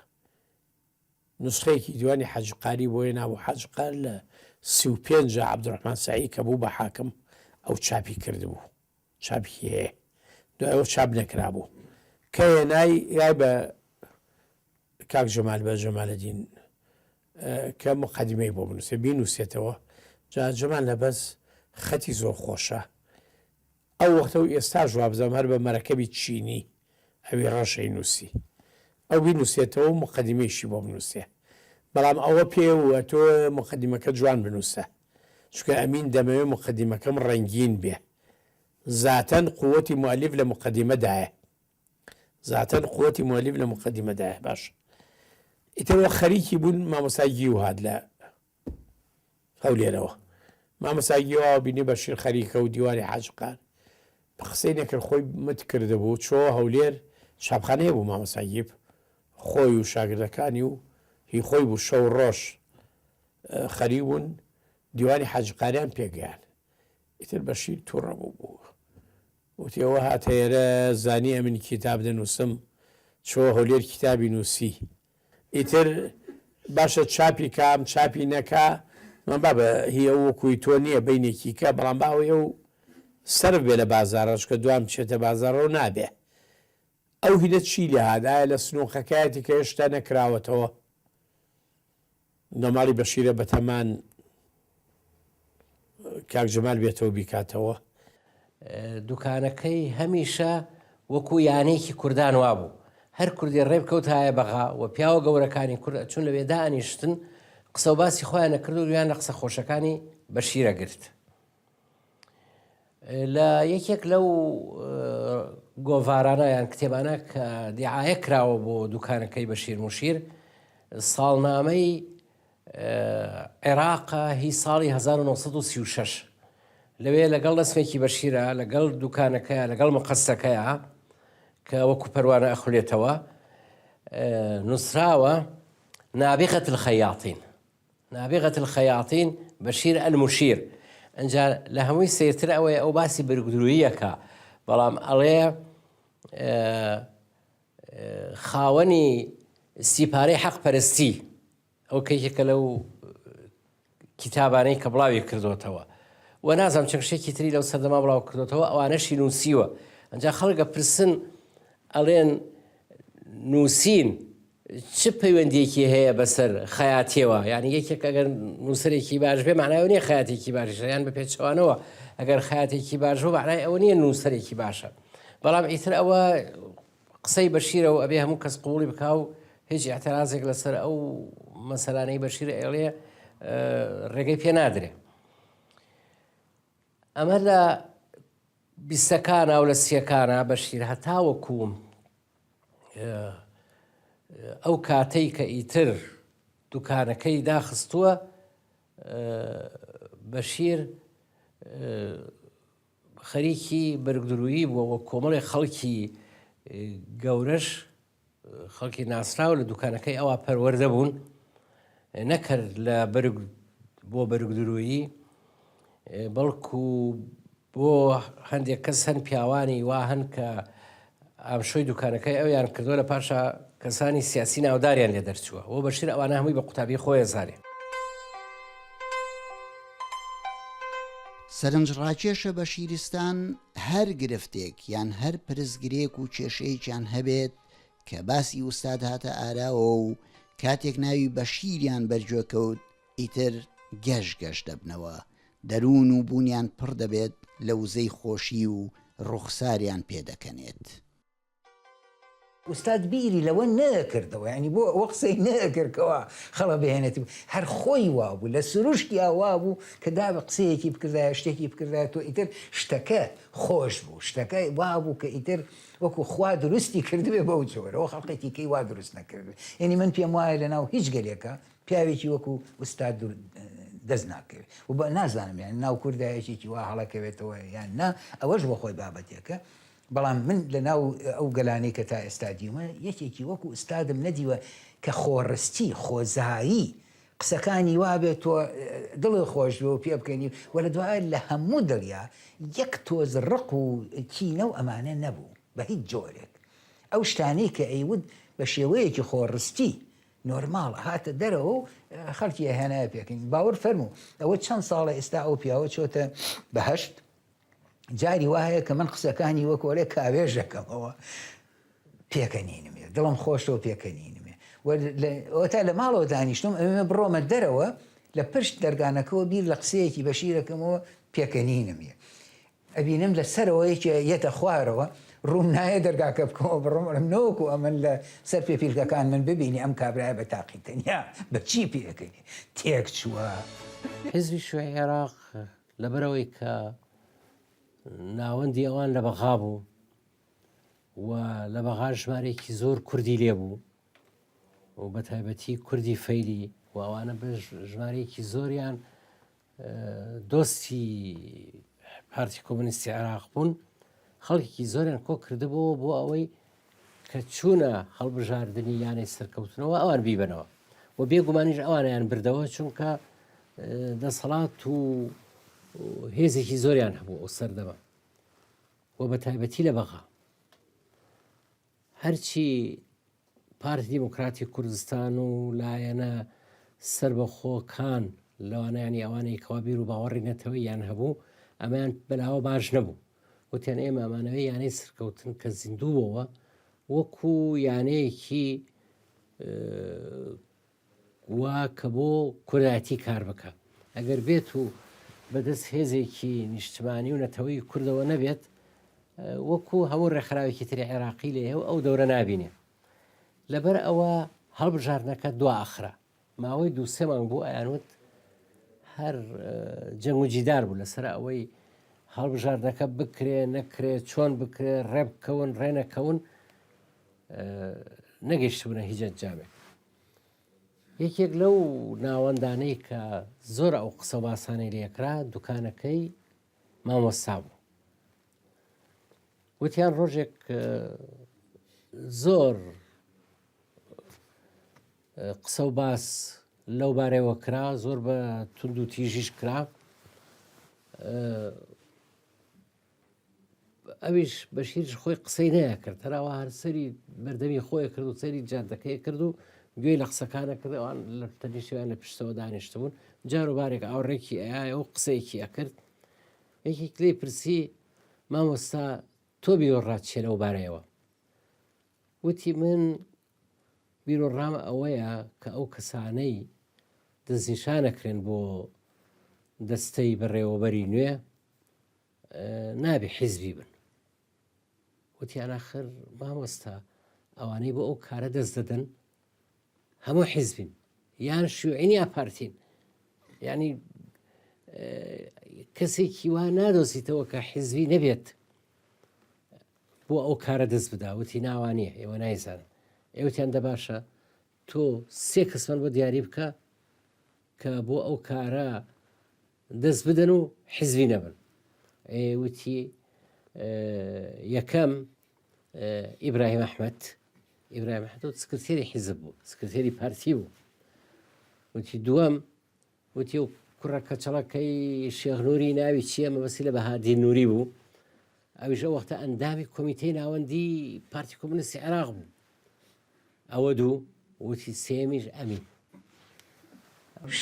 نوسخەیەکی دیوانی حاجی قاری بۆ هێنابوو، حاجی قار لە 35 جا عەبدولڕەحمان سەعی کە بوو بە حاکم ئەو چاپی کردبوو، چاپی هەیە، دوای ئەوە چاپ نەکرابوو، کە هێنای یای بە کاک جەمال بە جەمالەدین کە موقەدیمەی بۆ بنووسێ بینووسێتەوە، جا جەمال نەبەز خەتی زۆر خۆشە، ئەو وەختە و ئێستاش وابزانم هەر بە مەرەکەبی چینی ئەوی ڕەش ئەینووسی. ئەو بینووسێتەوە و موقەدیمەیشی بۆ بنووسێ. بەڵام ئەوە پێ و تۆ موقەدیمەکە جوان بنووسە. چونکە ئەمین دەمەوێ موقەدیمەکەم ڕەنگین بێ. زاتەن قووەتی موئەلیف لە موقەدیمەدایە. زاتەن قووەتی موئەلیف لە موقەدیمەدایە. باشە. ئیتر وە خەریکی بوون مامۆستا گیو هات لە هەولێرەوە مامۆستا گیواوە بینی بەشیر خەریکە و دیوانی حاجی قار قسەی نەکرد خۆی مت کردبوو چۆوە هەولێر چاپخانەیە بوو مامۆستا گیب خۆی و شاگردەکانی و هی خۆی بوو شەو ڕۆژ خەریک بوون دیوانی حاجی قاریان پێگەیان ئیتر بەشیر تووڕە بوو بوو وتی ئەوە هاتە ئێرە زانی ئەمن کیتاب دەنووسم چۆوە هەولێر کیتابی نووسی ئیتر باشە چاپی کام چاپی نەکا من بابە هی ئەو وەکوی تۆ نییە بینێکی کە بەڵام با ئەوەی ئەو سەرف بێ لە بازاڕە چونکە دوام بچێتە بازاڕەوە نابێ ئەو هینە چی لێ هات ئایا لە سنوقەکایەتی کە هێشتا نەکراوەتەوە نۆماڵی بەشیرە بەتەمان کاک جەمال بێتەوە بیکاتەوە. دوکانەکەی هەمیشە وەکو یانەیەکی کوردان وابوو، هەر کوردێ ڕێ بکەوتایە بەغا و پیاوە گەورەکانی کورد ئەچوون لەوێ دائەنیشتن قسە و باسی خۆیان ئەکرد و گوێیان لە قسە خۆشەکانی بەشیر ئەگرت. لە یەکێک لەو گۆڤارانە یان کتێبانە کە دیعاە کراوە بۆ دوکانەکەی بەشیر موشیر ساڵنامەی عێراقە هی ساڵی 1936 لەوێ لەگەڵ رەسمێکی بەشیرە لەگەڵ دوکانەکەیە لەگەڵ مقەسەکەیە کە وەکو پەروانە ئەخولێتەوە نووسراوە نابغة الخياطين نابغة الخياطين بشیر المشیر ئەجا لە هەمووی سیرتر ئەوەیە ئەو باسی برگدرویەکە بەڵام ئەڵێ خاوەنی سیپارەی حەق پەرستی ئەو کە یەکێکە لەو کیتابانەی کە بڵاوی کردوتەوە و نازانم چەند شتێکی تری لەو سەردەما بڵاو کردوتەوە ئەوانەشی نووسیوە ئەجا خەڵک ئەپرسن ئەڵێن نووسین چ پەیوەندیەکی هەیە بەسەر خەیاتیەوە یعنی یەکێک ئەگەر نووسەرێکی باش بێ معنای ئەوە نییە خەیاتێکی باشیشە یان بە پێچەوانەوە ئەگەر خەیاتێکی باش بوو معنای ئەوە نییە نووسەرێکی باشە بەڵام ئیتر ئەوە قسەی بەشیرە و ئەبێ هەموو کەس قوڵی بکا و هیچ اعترازێک لەسەر ئەو مەسەلانەی بەشیر ئەڵێ ڕێگەی پێ نادرێ ئەمە لە بیستەکانە و لە سیەکانە بەشیر هەتاوەکو ئەو کاتەی کە ئیتر دوکانەکەی داخستووە بەشیر خەریکی بەرگدرویی بووە و کۆمەڵێک خەڵکی گەورەش خەڵکی ناسراو لە دوکانەکەی ئەوە پەروەردە بوون نەکرد لە بەرگ بۆ بەرگدرویی بەڵکو بۆ هەندێک کەس هەن پیاوانی وا هەن کە ئامشۆی دوکانەکەی ئەویان کردووە لە پاشا کەسانی سیاسی ناوداریان لێ دەرچووە و بەشیر ئەوانە هەمووی بە قوتابی خۆی ئەزانێ. سەرنجڕاکێشە بەشیرستان هەر گرفتێک یان هەر پرسگرێک و کێشەیەکیان هەبێت کە باسی ئوستاد هاتە ئاراوە و کاتێک ناوی بەشیریان بەرگوێ کەوت ئیتر گەش گەش دەبنەوە، دەروون و بوونیان پڕ دەبێت لە وزەی خۆشی و ڕوخساریان پێ دەکەنێت. ئوستاد بیری لەوە نەئەکردەوە یانی بۆ ئەوە قسەی نەئەکرد کەوا خەڵک بهێنێت هەر خۆی وابوو لە سروشتیا وابوو کە دابە قسەیەکی بکردایە شتێکی بکردایە تۆ ئیتر شتەکە خۆش بوو شتەکە وابوو کە ئیتر وەکو خوا دروستی کردبێ بەو جۆرەوە خەڵقێکی کەی وا دروست نەکردبێ یعنی من پێم وایە لەناو هیچ گەلێکە پیاوێکی وەکو ئوستاد دەست ناکەوێت و بە نازانم یان ناو کووردا یەکێکی وا هەڵەکەوێتەوە یان نا ئەوەش بۆ خۆی بابەتێکە بەڵام من لە ناو ئەو گەلانەی کە تا ئێستا دیومە یەکێکی وەکو ئوستادم نەدیوە کە خۆڕستی، خۆزایی، قسەکانی وابێت تۆ دڵت خۆش بێ و پێ بکەنی و لە دوای لە هەموو دڵیا یەک تۆز ڕق و کینە و ئەمانە نەبوو بە هیچ جۆرێک ئەو شتانەی کە ئەیوت بە شێوەیەکی خۆڕستی نۆرماڵ هاتە دەرەوە و خەڵکی ئەهێنایە پێکەنین باوەڕ فەرموو ئەوە چەند ساڵە ئێستا ئەو پیاوە چۆتە بەهەشت جاری وا هەیە کە من قسەکانی وەک ئەڵێ کاوێژ دەکەمەوە پێکەنینمێ دڵم خۆشەوە پێکەنینمێ ئەوتا لە ماڵەوە دانیشتم ئەوێ بڕۆمە دەرەوە لە پشت دەرگانەکەەوە بیر لە قسەیەکی بەشیرەکەمەوە پێکەنینمێ ئەبینم لە سەرەوە یەکێ یەتە خوارەوە ڕووم نایە دەرگاکە بکەمەوە بڕۆم ئەڵێم نەوەکو ئەمن لە سەر پێپیلکەکان من ببینی ئەم کابرایە بە تاقی تەنیا بە چی پێکەنی تێک چووە. حیزبی شیوعی عێراق لەبەرئەوەی کە ناوەندی ئەوان لە بەغا بوو و لە بەغا ژمارێکی زۆر کوردی لێ بوو و بە تایبەتی کوردی فەیلی و ئەوانە بە ژمارەیەکی زۆریان دۆستی پارتی کۆمۆنیستی عێراق بوون خەڵکێکی زۆریان کۆ کردبووەوە بۆ ئەوەی کە چوونە هەڵبژاردنی یانەی سەرکەوتنەوە ئەوان بیبەنەوە و بێگومانیش ئەوانیان بردەوە چونکە دەسەڵات و هێزێکی زۆریان هەبوو ئەو سەردەمە و بە تایبەتی لە بەغا هەرچی پارتی دیموکراتی کوردستان و لایەنە سەربەخۆکان لەوانە یانی ئەوانەی کەوا بیر و باوەڕی نەتەوەییان هەبوو ئەمەیان بەلاوە باش نەبوو وتیان ئێمە ئەمانەوەی یانەی سەرکەوتن کە زیندوو بۆوە وەکو یانەیەکی وا کە بۆ کوردایەتی کار بکە ئەگەر بێت و بەدەست هێزێکی نیشتمانی و نەتەوەی کوردەوە نەبێت وەکو هەموو ڕێکخراوێکی تری عێراقی لێ و ئەو دەورە نابینێ لەبەر ئەوە هەڵبژاردنەکە دوا ئەخرا ماوەی دوو سێ مانگ بوو ئەیانوت هەر جەنگ و جیدار بوو لەسەر ئەوەی هەڵبژاردنەکە بکرێ نەکرێ چۆن بکرێ ڕێ بکەون ڕێ نەکەون نەگەیشتبوونە هیچ ئەنجامێک یەکێک لەو ناوەندانەی کە زۆر ئەو قسە باسانەی لێکرا دوکانەکەی مامۆستا بوو وتیان ڕۆژێک زۆر قسە و باس لەو بارەوە کرا زۆر بە تونند و تیژیش کرا ئەویش بەشیرش خۆی قسەی نەیەکرد هەراوە هەر سەری بەردەمی خۆی کرد و سەری جادەکەی کرد و گوێی لە قسەکانە کرد ئەوان لە تەنیشتیان لە پشتەوە دانیشتبوون جاروبارێک ئاوڕێکی ئەیایە و قسەیەکی ئەکرد یەکێک لێی پرسی مامۆستا تۆ بیرۆڕات چیە لەو بارەیەوە وتی من بیرۆڕام ئەوەیە کە ئەو کەسانەی دەستنیشانەکرێن بۆ دەستەی بەڕێوەبەری نوێ نابێ حیزبی بن وتیان ئاخر مامۆستا ئەوانەی بۆ ئەو کارە دەست دەدەن هەموو حیزبین یان شوعین یا پارتین یعنی کەسێکی وا نادۆزیتەوە کە حیزبی نەبێت بۆ ئەو کارە دەست بدا وتی ناوانە ئێوە نایزان ئێوتیان دەباشە تۆ سێ کەسمان بۆ دیاری بکە کە بۆ ئەو کارە دەست بدەن و حیزبی نەبن وتی یەکەم ئیبراهیم ئەحمد ئیبراهیم ئەحمد سکرتێری حیزب بوو سکرتێری پارتی بوو وتی دووەم وتی و کوڕە کەچەڵەکەی شێخ نوری ناوی چییە مەبەستی لە بەهادین نوری بوو ئەویش ئەو وەختە ئەندامی کۆمیتەی ناوەندی پارتی کۆمۆنیستی عێراق بوو ئەوە دوو، وتی سێیەمیش ئەمین.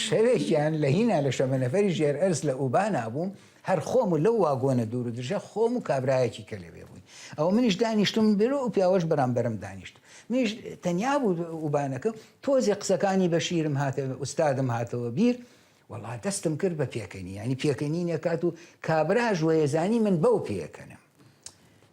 شەوێکیان لە هینا لە شەمەنەفەری ژێر ئەرز لە ئوبانا بووم، هەر خۆم و لەو واگۆنە دوور و درژە خۆم و کابرایەکی کە لەوێ بووین. ئەوە منیش دانیشتم بێرۆ ئەو پیاوەش بەرامبەرم دانیشت. منیش تەنیا بوو ئوبانەکە، تۆزێ قسەکانی بەشیرم هاتە ئوستادم هاتەوە بیر، وەڵا دەستم کرد بە پێکەنین، یانی پێکەنینێک هات و کابراش وەیەزانی من بەو پێکەنم.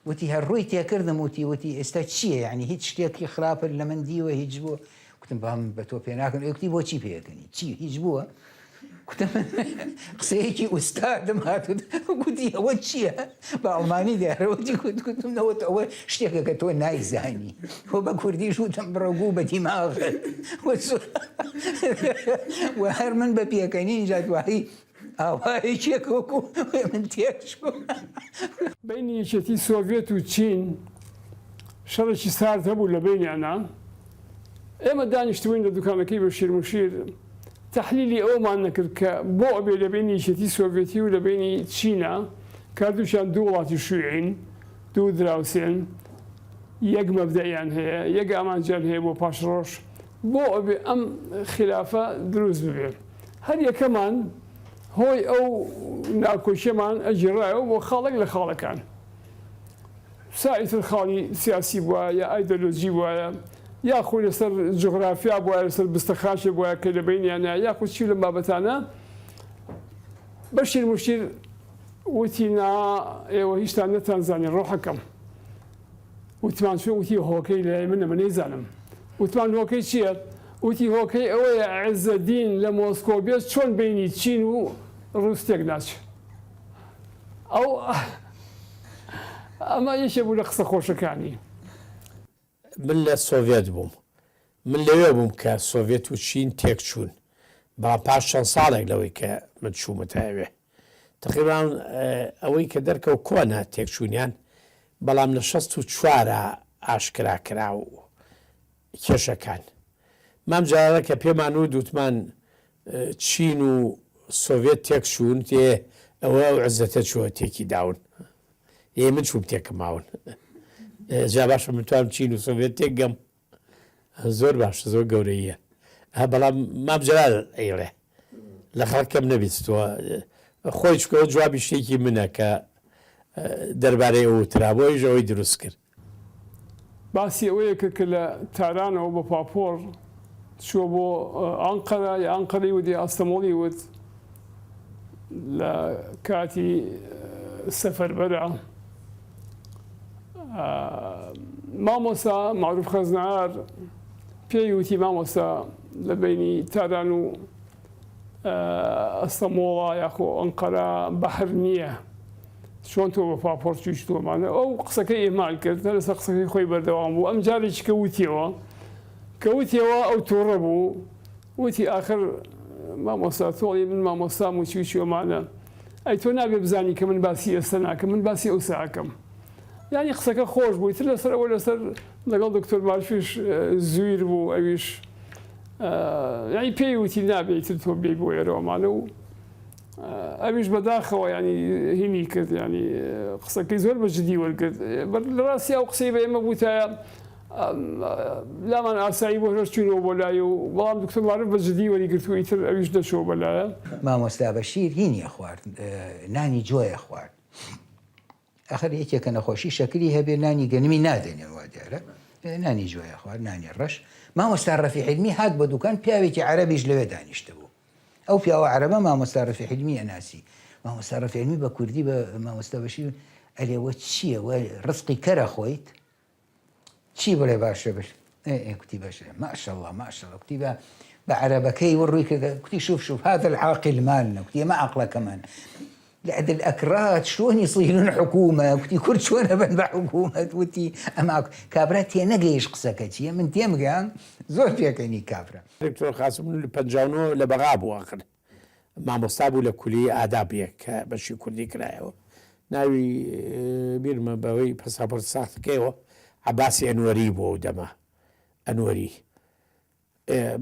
وتی هەر ڕووی تێکردم وتی وتی ئێستا چییە یعنی هیچ شتێکی خراپت لە من دیوە هیچ بووە کوتم بام بە تۆ پێ ناکەن ئەی کوتی بۆچی پێکەنی چی هیچ بووە کوتم قسەیەکی ئوستادم هات گوتی ئەوە چییە بە ئەڵمانی دیارە وتی کوت کوتم نەوەت ئەوە شتێکە کە تۆ نایزانی و بە کوردیش وتم بڕۆ گوو بە دیماغت و هەر من بە پێکەنین جا دوایی ئاوا یەکێک وەکو من تێکچوو. بەینی یەکێتی سۆڤێت و چین شەڕێکی سارد هەبوو لە بەینیانا، ئێمە دانیشتبووین لە دوکانەکەی بەشیر موشیر تەحلیلی ئەوەمان نەکرد کە بۆ ئەبێ لە بەینی یەکێتی سۆڤێتی و لە بەینی چینا کە هەردووکیان دوو وڵاتی شویعین دوو دراوسێن یەک مەبدەئیان هەیە یەک ئامانجیان هەیە بۆ پاشڕۆژ بۆ ئەبێ ئەم خیلافە دروست ببێ. هەر یەکەمان هۆی ئەو ناکۆکیەمان ئەگیڕایەوە بۆ خاڵێک لە خاڵەکان. سا ئیتر خاڵی سیاسی بوایە یا ئایدۆلۆجی بوایە یاخو لەسەر جوغرافیا بوایە لەسەر بستە خاکێ بوایە کە لە بەینیانە یاخو چی لەم بابەتانە. بەشیر موشیر وتی نا ئێوە هیچتان نەتانزانی ڕۆحەکەم. وتمان چۆن؟ وتی هۆکەی لای منە من نەیزانم. وتمان هۆکەی چییە؟ وتی هۆکەی ئەوەیە عێزەدین لە مۆسکۆ بێت چۆن بەینی چین و ڕووس تێک ناچێ. ئەو ئەمە یەکێ بوو لە قسە خۆشەکانی. من لە سۆڤێت بووم. من لەوێ بووم کە سۆڤێت و چین تێک چوون. بەڵام پاش چەند ساڵێک لەوەی کە من چوومەتە ئەوێ. تەقریبان ئەوەی کە دەرکەوت کۆنە تێکچوونیان، بەڵام لە 64 ئاشکرا کرا و کێشەکان. مام جەلالە کە پێمان وت وتمان چین و سۆڤێت تێکچوون تێ ئەوە ئەو عزەتە چووە تێکی داون. ئێ من چووم تێکم ماون. جا باشە من توانم چین و سۆڤێت تێکگەم؟ زۆر باشە زۆر گەورەیە بەڵام مام جەلال ئەیڵێ لە خەڵک کەم نەبیستووە خۆی چکەوە جوابی شتێکی منە کە دەربارەی ئەو وترا بۆ ئەویش ئەوەی دروست کرد. باسی ئەوەیە کرد کە لە تارانەوە بە پاپۆڕ چووە بۆ ئانقەرە یا ئانقەرەی وت یا ئەستەمۆڵی وت لە کاتی سەفەربەرا مامۆستا مەعروف خەزنەیار پێی وتی مامۆستا لە بەینی تاران و ئەستەمۆڵا یاخۆ ئەنقەرە بەحر نییە چۆن تۆ بە پاپۆر چویشتوەمانە ئەو قسەکەی ئیهمال کرد هەر لەسەر قسەکەی خۆی بەردەوام بوو ئەم جارێکی کە وتیەوە کە وتیەوە ئەو تووڕە بوو وتی ئاخر مامۆستا تۆڵی من مامۆستام و چی و چی ئەمانە ئەی تۆ نابێ بزانی کە من باسی ئێستا ناکەم من باسی ئەوسا ئەکەم یانی قسەکە خۆش بوو تر لەسەر ئەوە لەسەر لەگەڵ دکتۆر مارفیش زویر بوو ئەویش یانی پێی وتی نابێ تر تۆ بێی بۆ ئێرەوەمانە و ئەویش بەداخەوە ینی هینی کرد ینی قسەکەی زۆر بە جدی وەرگرت لە ڕاستی ئەو قسەی بە ئێمە بوتایە لامان ئاسایی بۆ هەر چوینەوە بۆ لای و بەڵام دکتۆر مارف بە جدی وەریگرت و ئیتر ئەویش نەچووە بە لایە. مامۆستا بەشیر هینی ئەخوارد نانی جۆی ئەخوارد ئەخر یەکێک کە نەخۆشی شەکری هەبێ نانی گەنمی نادەنێ وا دیارە نانی جۆی ئەخوارد نانی ڕەش مامۆستا ڕەفی حیلمی هات بۆ دوکان پیاوێکی عەرەبیش لەوێ دانیشتبوو ئەو پیاوە عەرەبە مامۆستا ڕەفی حیلمی ئەناسی مامۆستا ڕەفی حیلمی بە کوردی بە مامۆستا بەشیر ئەرێ وە چییە وە ڕزقی کەرە خۆیت چی بڵێ باشە بش ئێ ئێ کوتی باشە ماشاءاللە ماشاءاللە کوتی بە بە عەرەبەکەی و ڕووی کردە کوتی شوف شوف هذا العاقل مالنا کوتی ئێمە عەقڵەکەمان لعد الأكراد شلون يصيرون حكومة کوتی کورد چۆن ئەبن بە حکوومەت وتی ئەما کابرا تێنەگەیش قسەکە چییە من تێمگەیان زۆر پێکەنی کابرا. دکتۆر قاسم لە 59 لە بەغا بوو ئاخر مامۆستا بوو لە کولیەی ئاداب یەک کە بەشی کوردی کرایەوە ناوی بیرمە بەوەی پەساپۆرت ساختەکەیەوە عەباسی ئەنوەری بوو ئەو دەمە ئەنوەری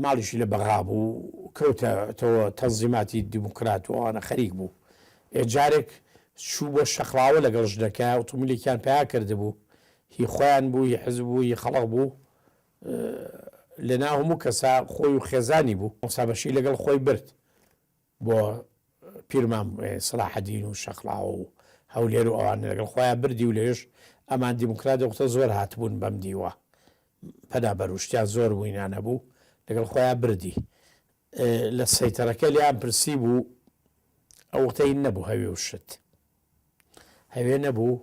ماڵیشی لە بەغا بوو کەوتەوە تەنزیماتی دیموکرات و ئەوانە خەریک بوو جارێک چوو بۆ شەقڵاوە لەگەڵ ژنەکە ئۆتۆمبیلێکیان پیا کردبوو هی خۆیان بوو هی حزب بوو هی خەڵق بوو لەناو هەموو کەسا خۆی و خێزانی بوو. مامۆستا بەشیر لەگەڵ خۆی برد بۆ پیرمام سەلاحەدین و شەقڵاوە و هەولێر و ئەوانە لەگەڵ خۆیان بردی و لەوێش ئەمان دیموکرات دەوختە زۆر هاتبوون بەم دیوە پەنابەر و شتیان زۆر بووینان هەبوو لەگەڵ خۆیان بردی لە سەیتەرەکە لێیان پرسی بوو ئەو وەختە هین نەبوو هەوێ و شت هەوێ نەبوو.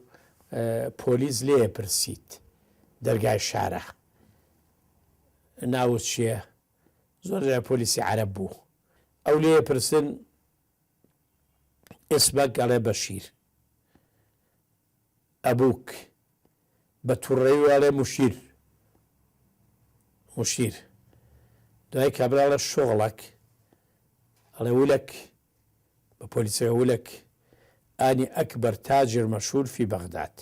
پۆلیس لێ پرسیت دەرگای شارە ناوت چییە؟ زۆر جار پۆلیسی عەرەب بوو ئەو لێ پرسن اسمک ئەڵێ بەشیر ئەبوک بە توڕەیی ئەڵێ مشیر مشیر دوای کابرا ئەڵێ شغڵک ئەڵێ ولک بە پۆلیسەکە ولک ئانی ئەکبەر تاجر مەشهور فی بەغداد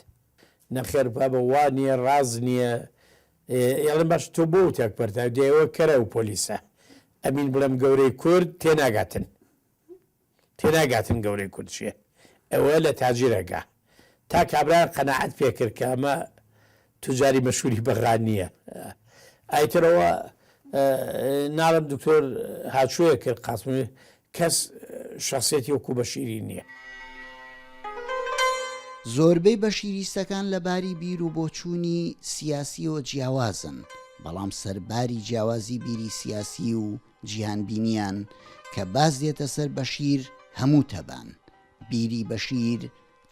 نەخێر بابە وا نییە ڕاز نییە ئێڵێم باش تۆ بۆ وتی ئەکبەر تاجر دەیەوە کەرە ئەو پۆلیسە ئەمین بڵێم گەورەی کورد تێناگاتن تێناگاتن گەورەی کورد چیە ئەوە لە تاجرەکە تا کابرا قەناعەت پێکرد کە ئەمە توجاری مەشهوری بەغا نییە ئایترەوە ناڵم دکتۆر هاچوەیە کرد قاسمی کەس شخصیەتی وەکو بەشیری نییە. زۆربەی بەشیریستەکان لە باری بیر و بۆچوونی سیاسییەوە جیاوازن، بەڵام سەرباری جیاوازی بیری سیاسی و جیهانبینیان کە باس دێتە سەر بەشیر هەموو تەبان. بیری بەشیر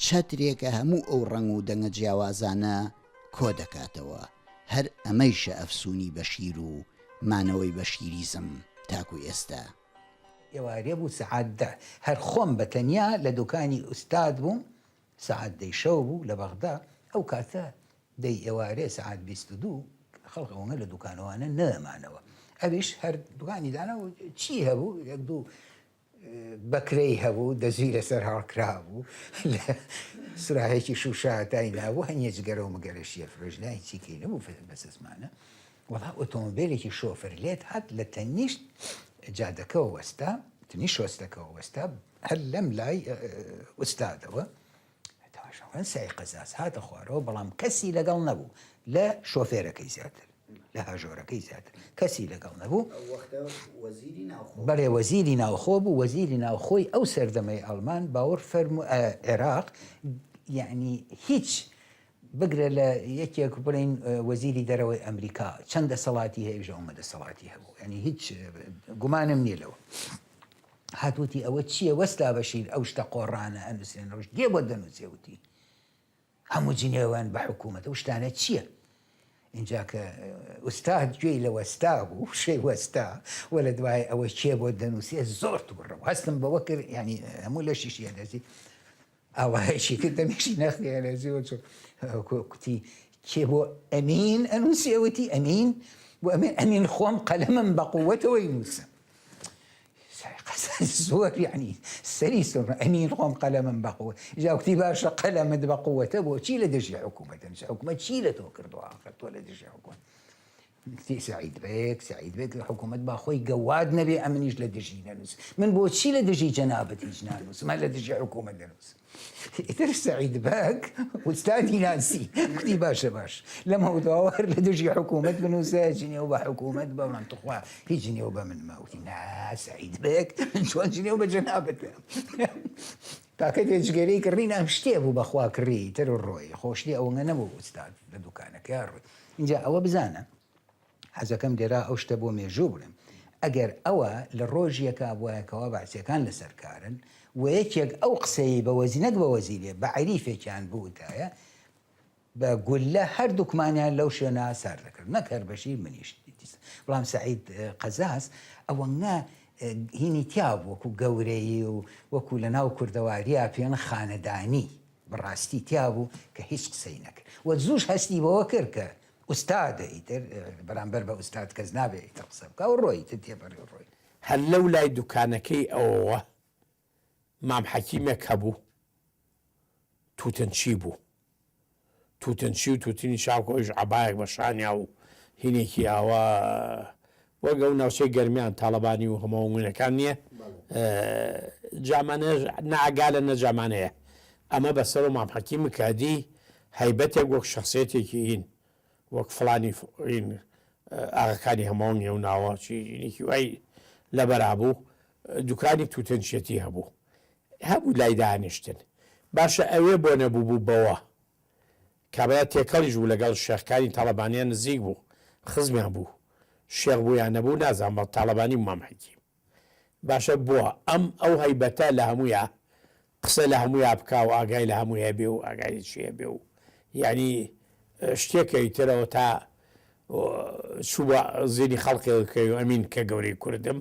چەترێکە هەموو ئەو ڕەنگ و دەنگە جیاوازانە کۆ دەکاتەوە. هەر ئەمەیشە ئەفسوونی بەشیر و مانەوەی بەشیریزم تاکو ئێستا. ئێوارێ بوو سەعات دە هەر خۆم بە تەنیا لە دوکانی ئوستاد بووم، سەعات دەی شەو بوو لە بەغدا، ئەو کاتە دەی ئێوارێ سەعات 22 خەڵک ئەوەنە لە دوکانەوانە نەدەمانەوە، ئەویش هەر دوکانی دانا و چی هەبوو یەک دوو بەکرەی هەبوو دەزووی لەسەر هەڵکرابوو لە سراهێکی شوشە داینابوو هەنیە جگەرە و مگەرەشیە فرۆش نای چیکەی نەبوو بەسەزمانە وەڵا ئۆتۆمبیلێکی شۆفەر لێت هات لە تەنیشت جادەکەوە وەستا تنیشت شۆستەکەوە وەستا هەر لەم لای ئوستادەوە تەماشاکەن سای قەزاز هاتە خوارەوە بەڵام کەسی لەگەڵ نەبوو لە شۆفێرەکەی زیاتر لە هاژۆرەکەی زیاتر کەسی لەگەڵ نەبوو بەڵێ وەزیری ناوخۆ بوو وەزیری ناوخۆی ئەو سەردەمەی ئەڵمان باوەڕ فەرمو عێراق یعنی هیچ بگرە لە یەکێک بڵێین وەزیری دەرەوەی ئەمریکا چەند دەسەڵاتی هەیە ئەویش ئەوەمە دەسەڵاتی هەبوو یعنی هیچ گومانم نییە لەوە هات وتی ئەوە چییە وەستا بەشیر ئەو شتە قۆڕانە ئەنووسێن ڕۆژ دێ بۆ دەنووسێ وتی هەموو جنێوان بە حکوومەت ئەو شتانە چییە؟ اینجا کە ئوستاد گوێی لە وەستا بوو شەی وەستا و لە دوای ئەوە کێ بۆ دەنووسێ زۆر تووڕە و هەستم بەوە کرد ینی هەموو لەشیشی هەدەزی ئاوایەکی کرد دەمیشی نەخێرە زۆر زۆر کوتی کێ بۆ ئەمین ئەنووسێ وتی ئەمین بۆ ئەمین ئەمین خۆم قەلەمم بە قووەتەوەی نووسم زۆر یعنی سەری سڕ ئەمین خۆم قەلەمم بە قووە جا کوتی باشە قەلەمت بە قووەتە بۆ چی لە دژی حکوومەت دەنووسی حکوومەت چی لە تۆ کردووە ئاخر تۆ لە دژی حکوومەت کتی سەعید بەگ سەعید بەگ حکوومەت با خۆی گەواد نەبێ ئەمنیش لە دژی نەنووس من بۆچی لە دژی جەنابت هیچ نانووسم هەر لە دژی حکوومەت دەنووسم ئیتر سەعید بەگ ئوستادی ناسی کوتی باشە باش لەمە دواوە هەر لە دژی حکوومەت بنووسە جنێو بە حکوومەت بە بەڵام توخوا هیچ جنێو بە من مەوتی نا سەعید بەگ من چۆن جنێو بە جەنابت پاکەتێ جگەرەی کڕی نام شتێ بوو بەخوا کڕی تر و ڕۆی خۆشتی ئەوەنگە نەبوو ئوستاد لە دوکانەکە ڕۆی ئینجا ئەوە بزانە حەزەکەم لێرا ئەو شتە بۆ مێژوو بڵێم ئەگەر ئەوە لە ڕۆژیەکا بوایە کەوا بەعسیەکان لەسەر کارن و یەکێک ئەو قسەی بە وەزی نەک بە وەزیرێ بە عەریفێکیان بوتایە بە گوللە هەردووکمانیان لەو شوێنە سار دەکرد نەک هەر بەشیر منیش بەڵام سەعید قەزاز ئەوەنگە هینی تیا بوو وەکو گەورەیی و وەکو لە ناو کوردەواریا پێن خانەدانی بەڕاستی تیا بوو کە هیچ قسەی نەکرد و زووش هەستی بەوە کرد کە ئوستادە ئیتر بەرامبەر بە ئوستاد کەس نابێ ئیتر قسە بکا و ڕۆی ئیتر تێپەڕی و ڕۆی. هەر لەو لای دوکانەکەی ئەوەوە مام حەکیمێک هەبوو توتنچی بوو. توتنچی و توتنی چاو کە ئەویش عەبایەک بە شانیا و هینێکی ئاوا وەک ئەو ناوچەی گەرمیان تاڵەبانی و هەمەوەنگونەکان نییە جامانە نە عەگالە نە جامانەیە ئەمە بەسەر و مام حەکیم کادی هەیبەتێک وەک شخصیەتێکی هین وەک فڵانی هین ئاغەکانی هەمەوەنگێ و ناوە چی هینێکی وای لەبەرا بوو دوکانی توتنچیەتی هەبوو هەبوو لای دانیشتن باشە ئەوێ بۆ نەبووبوو بەوە کابرا تێکەڵیش بوو لەگەڵ شێخکانی تاڵەبانیان نزیک بوو خزمیان بوو شێخ بوو یان نەبوو نازانم بەڵ تاڵەبانی بوو مام حەکیم باشە بۆ ئەم ئەو هەیبەتە لە هەموویا قسە لە هەموویا بکا و ئاگای لە هەمووی هەبێ و ئاگای لە چی هەبێ و. یانی شتێکە ئیترەوە تا چوو بە زینی خەڵکەوە کە ئەمین کە گەورەی کوردم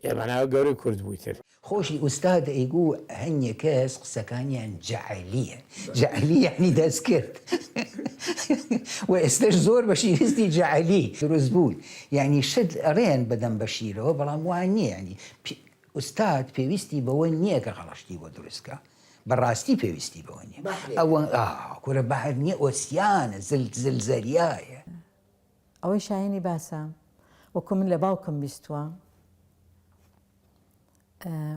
ئێمە ناوە گەورەی کورد بووی تر. خۆشی ئوستاد ئەیگوو هەنیە کەس قسەکانیان جەعلیە جەعلی یەعنی دەستکرد و ئێستەش زۆر بە شیرستی جەعلی دروست بوون یەعنی شت ئەڵێن بەدەم بەشیرەوە بەڵام وا نییە یەعنی ئوستاد پێویستی بەوە نییە کە غەڵەشتی بۆ دروست کا بەڕاستی پێویستی بەوە نییە ئەوە کورە بەحر نییە ئۆسیانە زل زل زەریایە. ئەوەی شایەنی باسە وەکو من لە باوکم بیستووە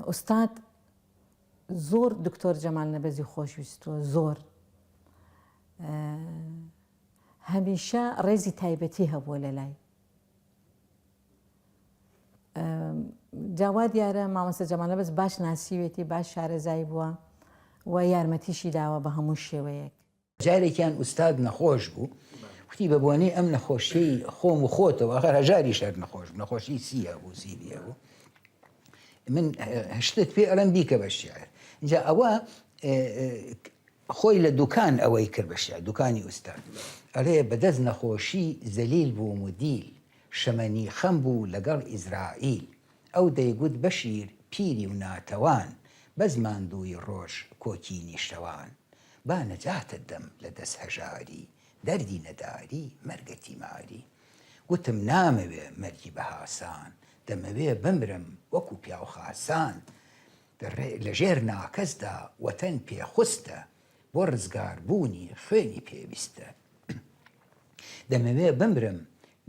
ئوستاد زۆر دکتۆر جەمال نەبەزی خۆشویستووە زۆر هەمیشە ڕێزی تایبەتی هەبووە لە لای جا وا دیارە مامۆستا جەمال نەبەز باش ناسیوێتی باش شارەزای بووە و یارمەتیشی داوە بە هەموو شێوەیەک. جارێکیان ئوستاد نەخۆش بوو وتی بە بۆنەی ئەم نەخۆشیەی خۆم و خۆتەوە ئەخەر هەژاریش هەر نەخۆش بوو نەخۆشی سی هەبوو سیلی هەبوو من شتت پێ ئەڵێم بیکە بە شیعر جا ئەوە خۆی لە دوکان ئەوەی کرد بە شیعر دوکانی ئوستاد ئەڵێ بەدەست نەخۆشی زەلیل بووم و دیل شەمەنی خەم بوو لەگەڵ ئیزرائیل ئەو دەیگوت بەشیر پیری و ناتەوان بەس ماندووی ڕۆژ کۆکینی شەوان با نەجاتت دەم لە دەس هەژاری دەردی نەداری مەرگە تیماری گوتم نامەوێ مەرگی بە هاسان دەمەوێ بمرم وەکوو پیاوخاسان لە ژێر ناکەسدا وەتەن پێخوستە بۆ ڕزگار بوونی خوێنی پێویستە. دەمەوێ بمرم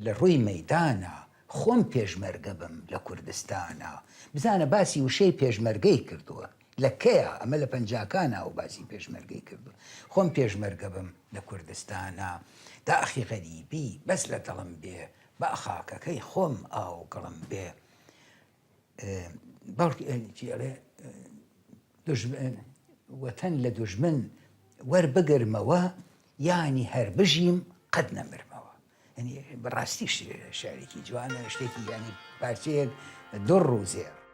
لە ڕووی مەیدانا خۆم پێشمەرگە بم لە کوردستانا. بزانە باسی وشەی پێشمەرگەی کردووە لە کەیا؟ ئەمە لە پەنجاکانا ئەو باسی پێشمەرگەی کردووە. خۆم پێشمەرگە بم لە کوردستانا. داخی غەریبی بەس لە دڵم بێ با خاکەکەی خۆم ئاو گڵم بێ. بەڵکی ئەڵێ دوژمن وەتەن لە دوژمن وەربگرمەوە یانی هەر بژیم قەت نەمرمەوە ینی بەڕاستی شعرێکی جوانە شتێکی ینی پارچەیەک دوڕ و زێڕ.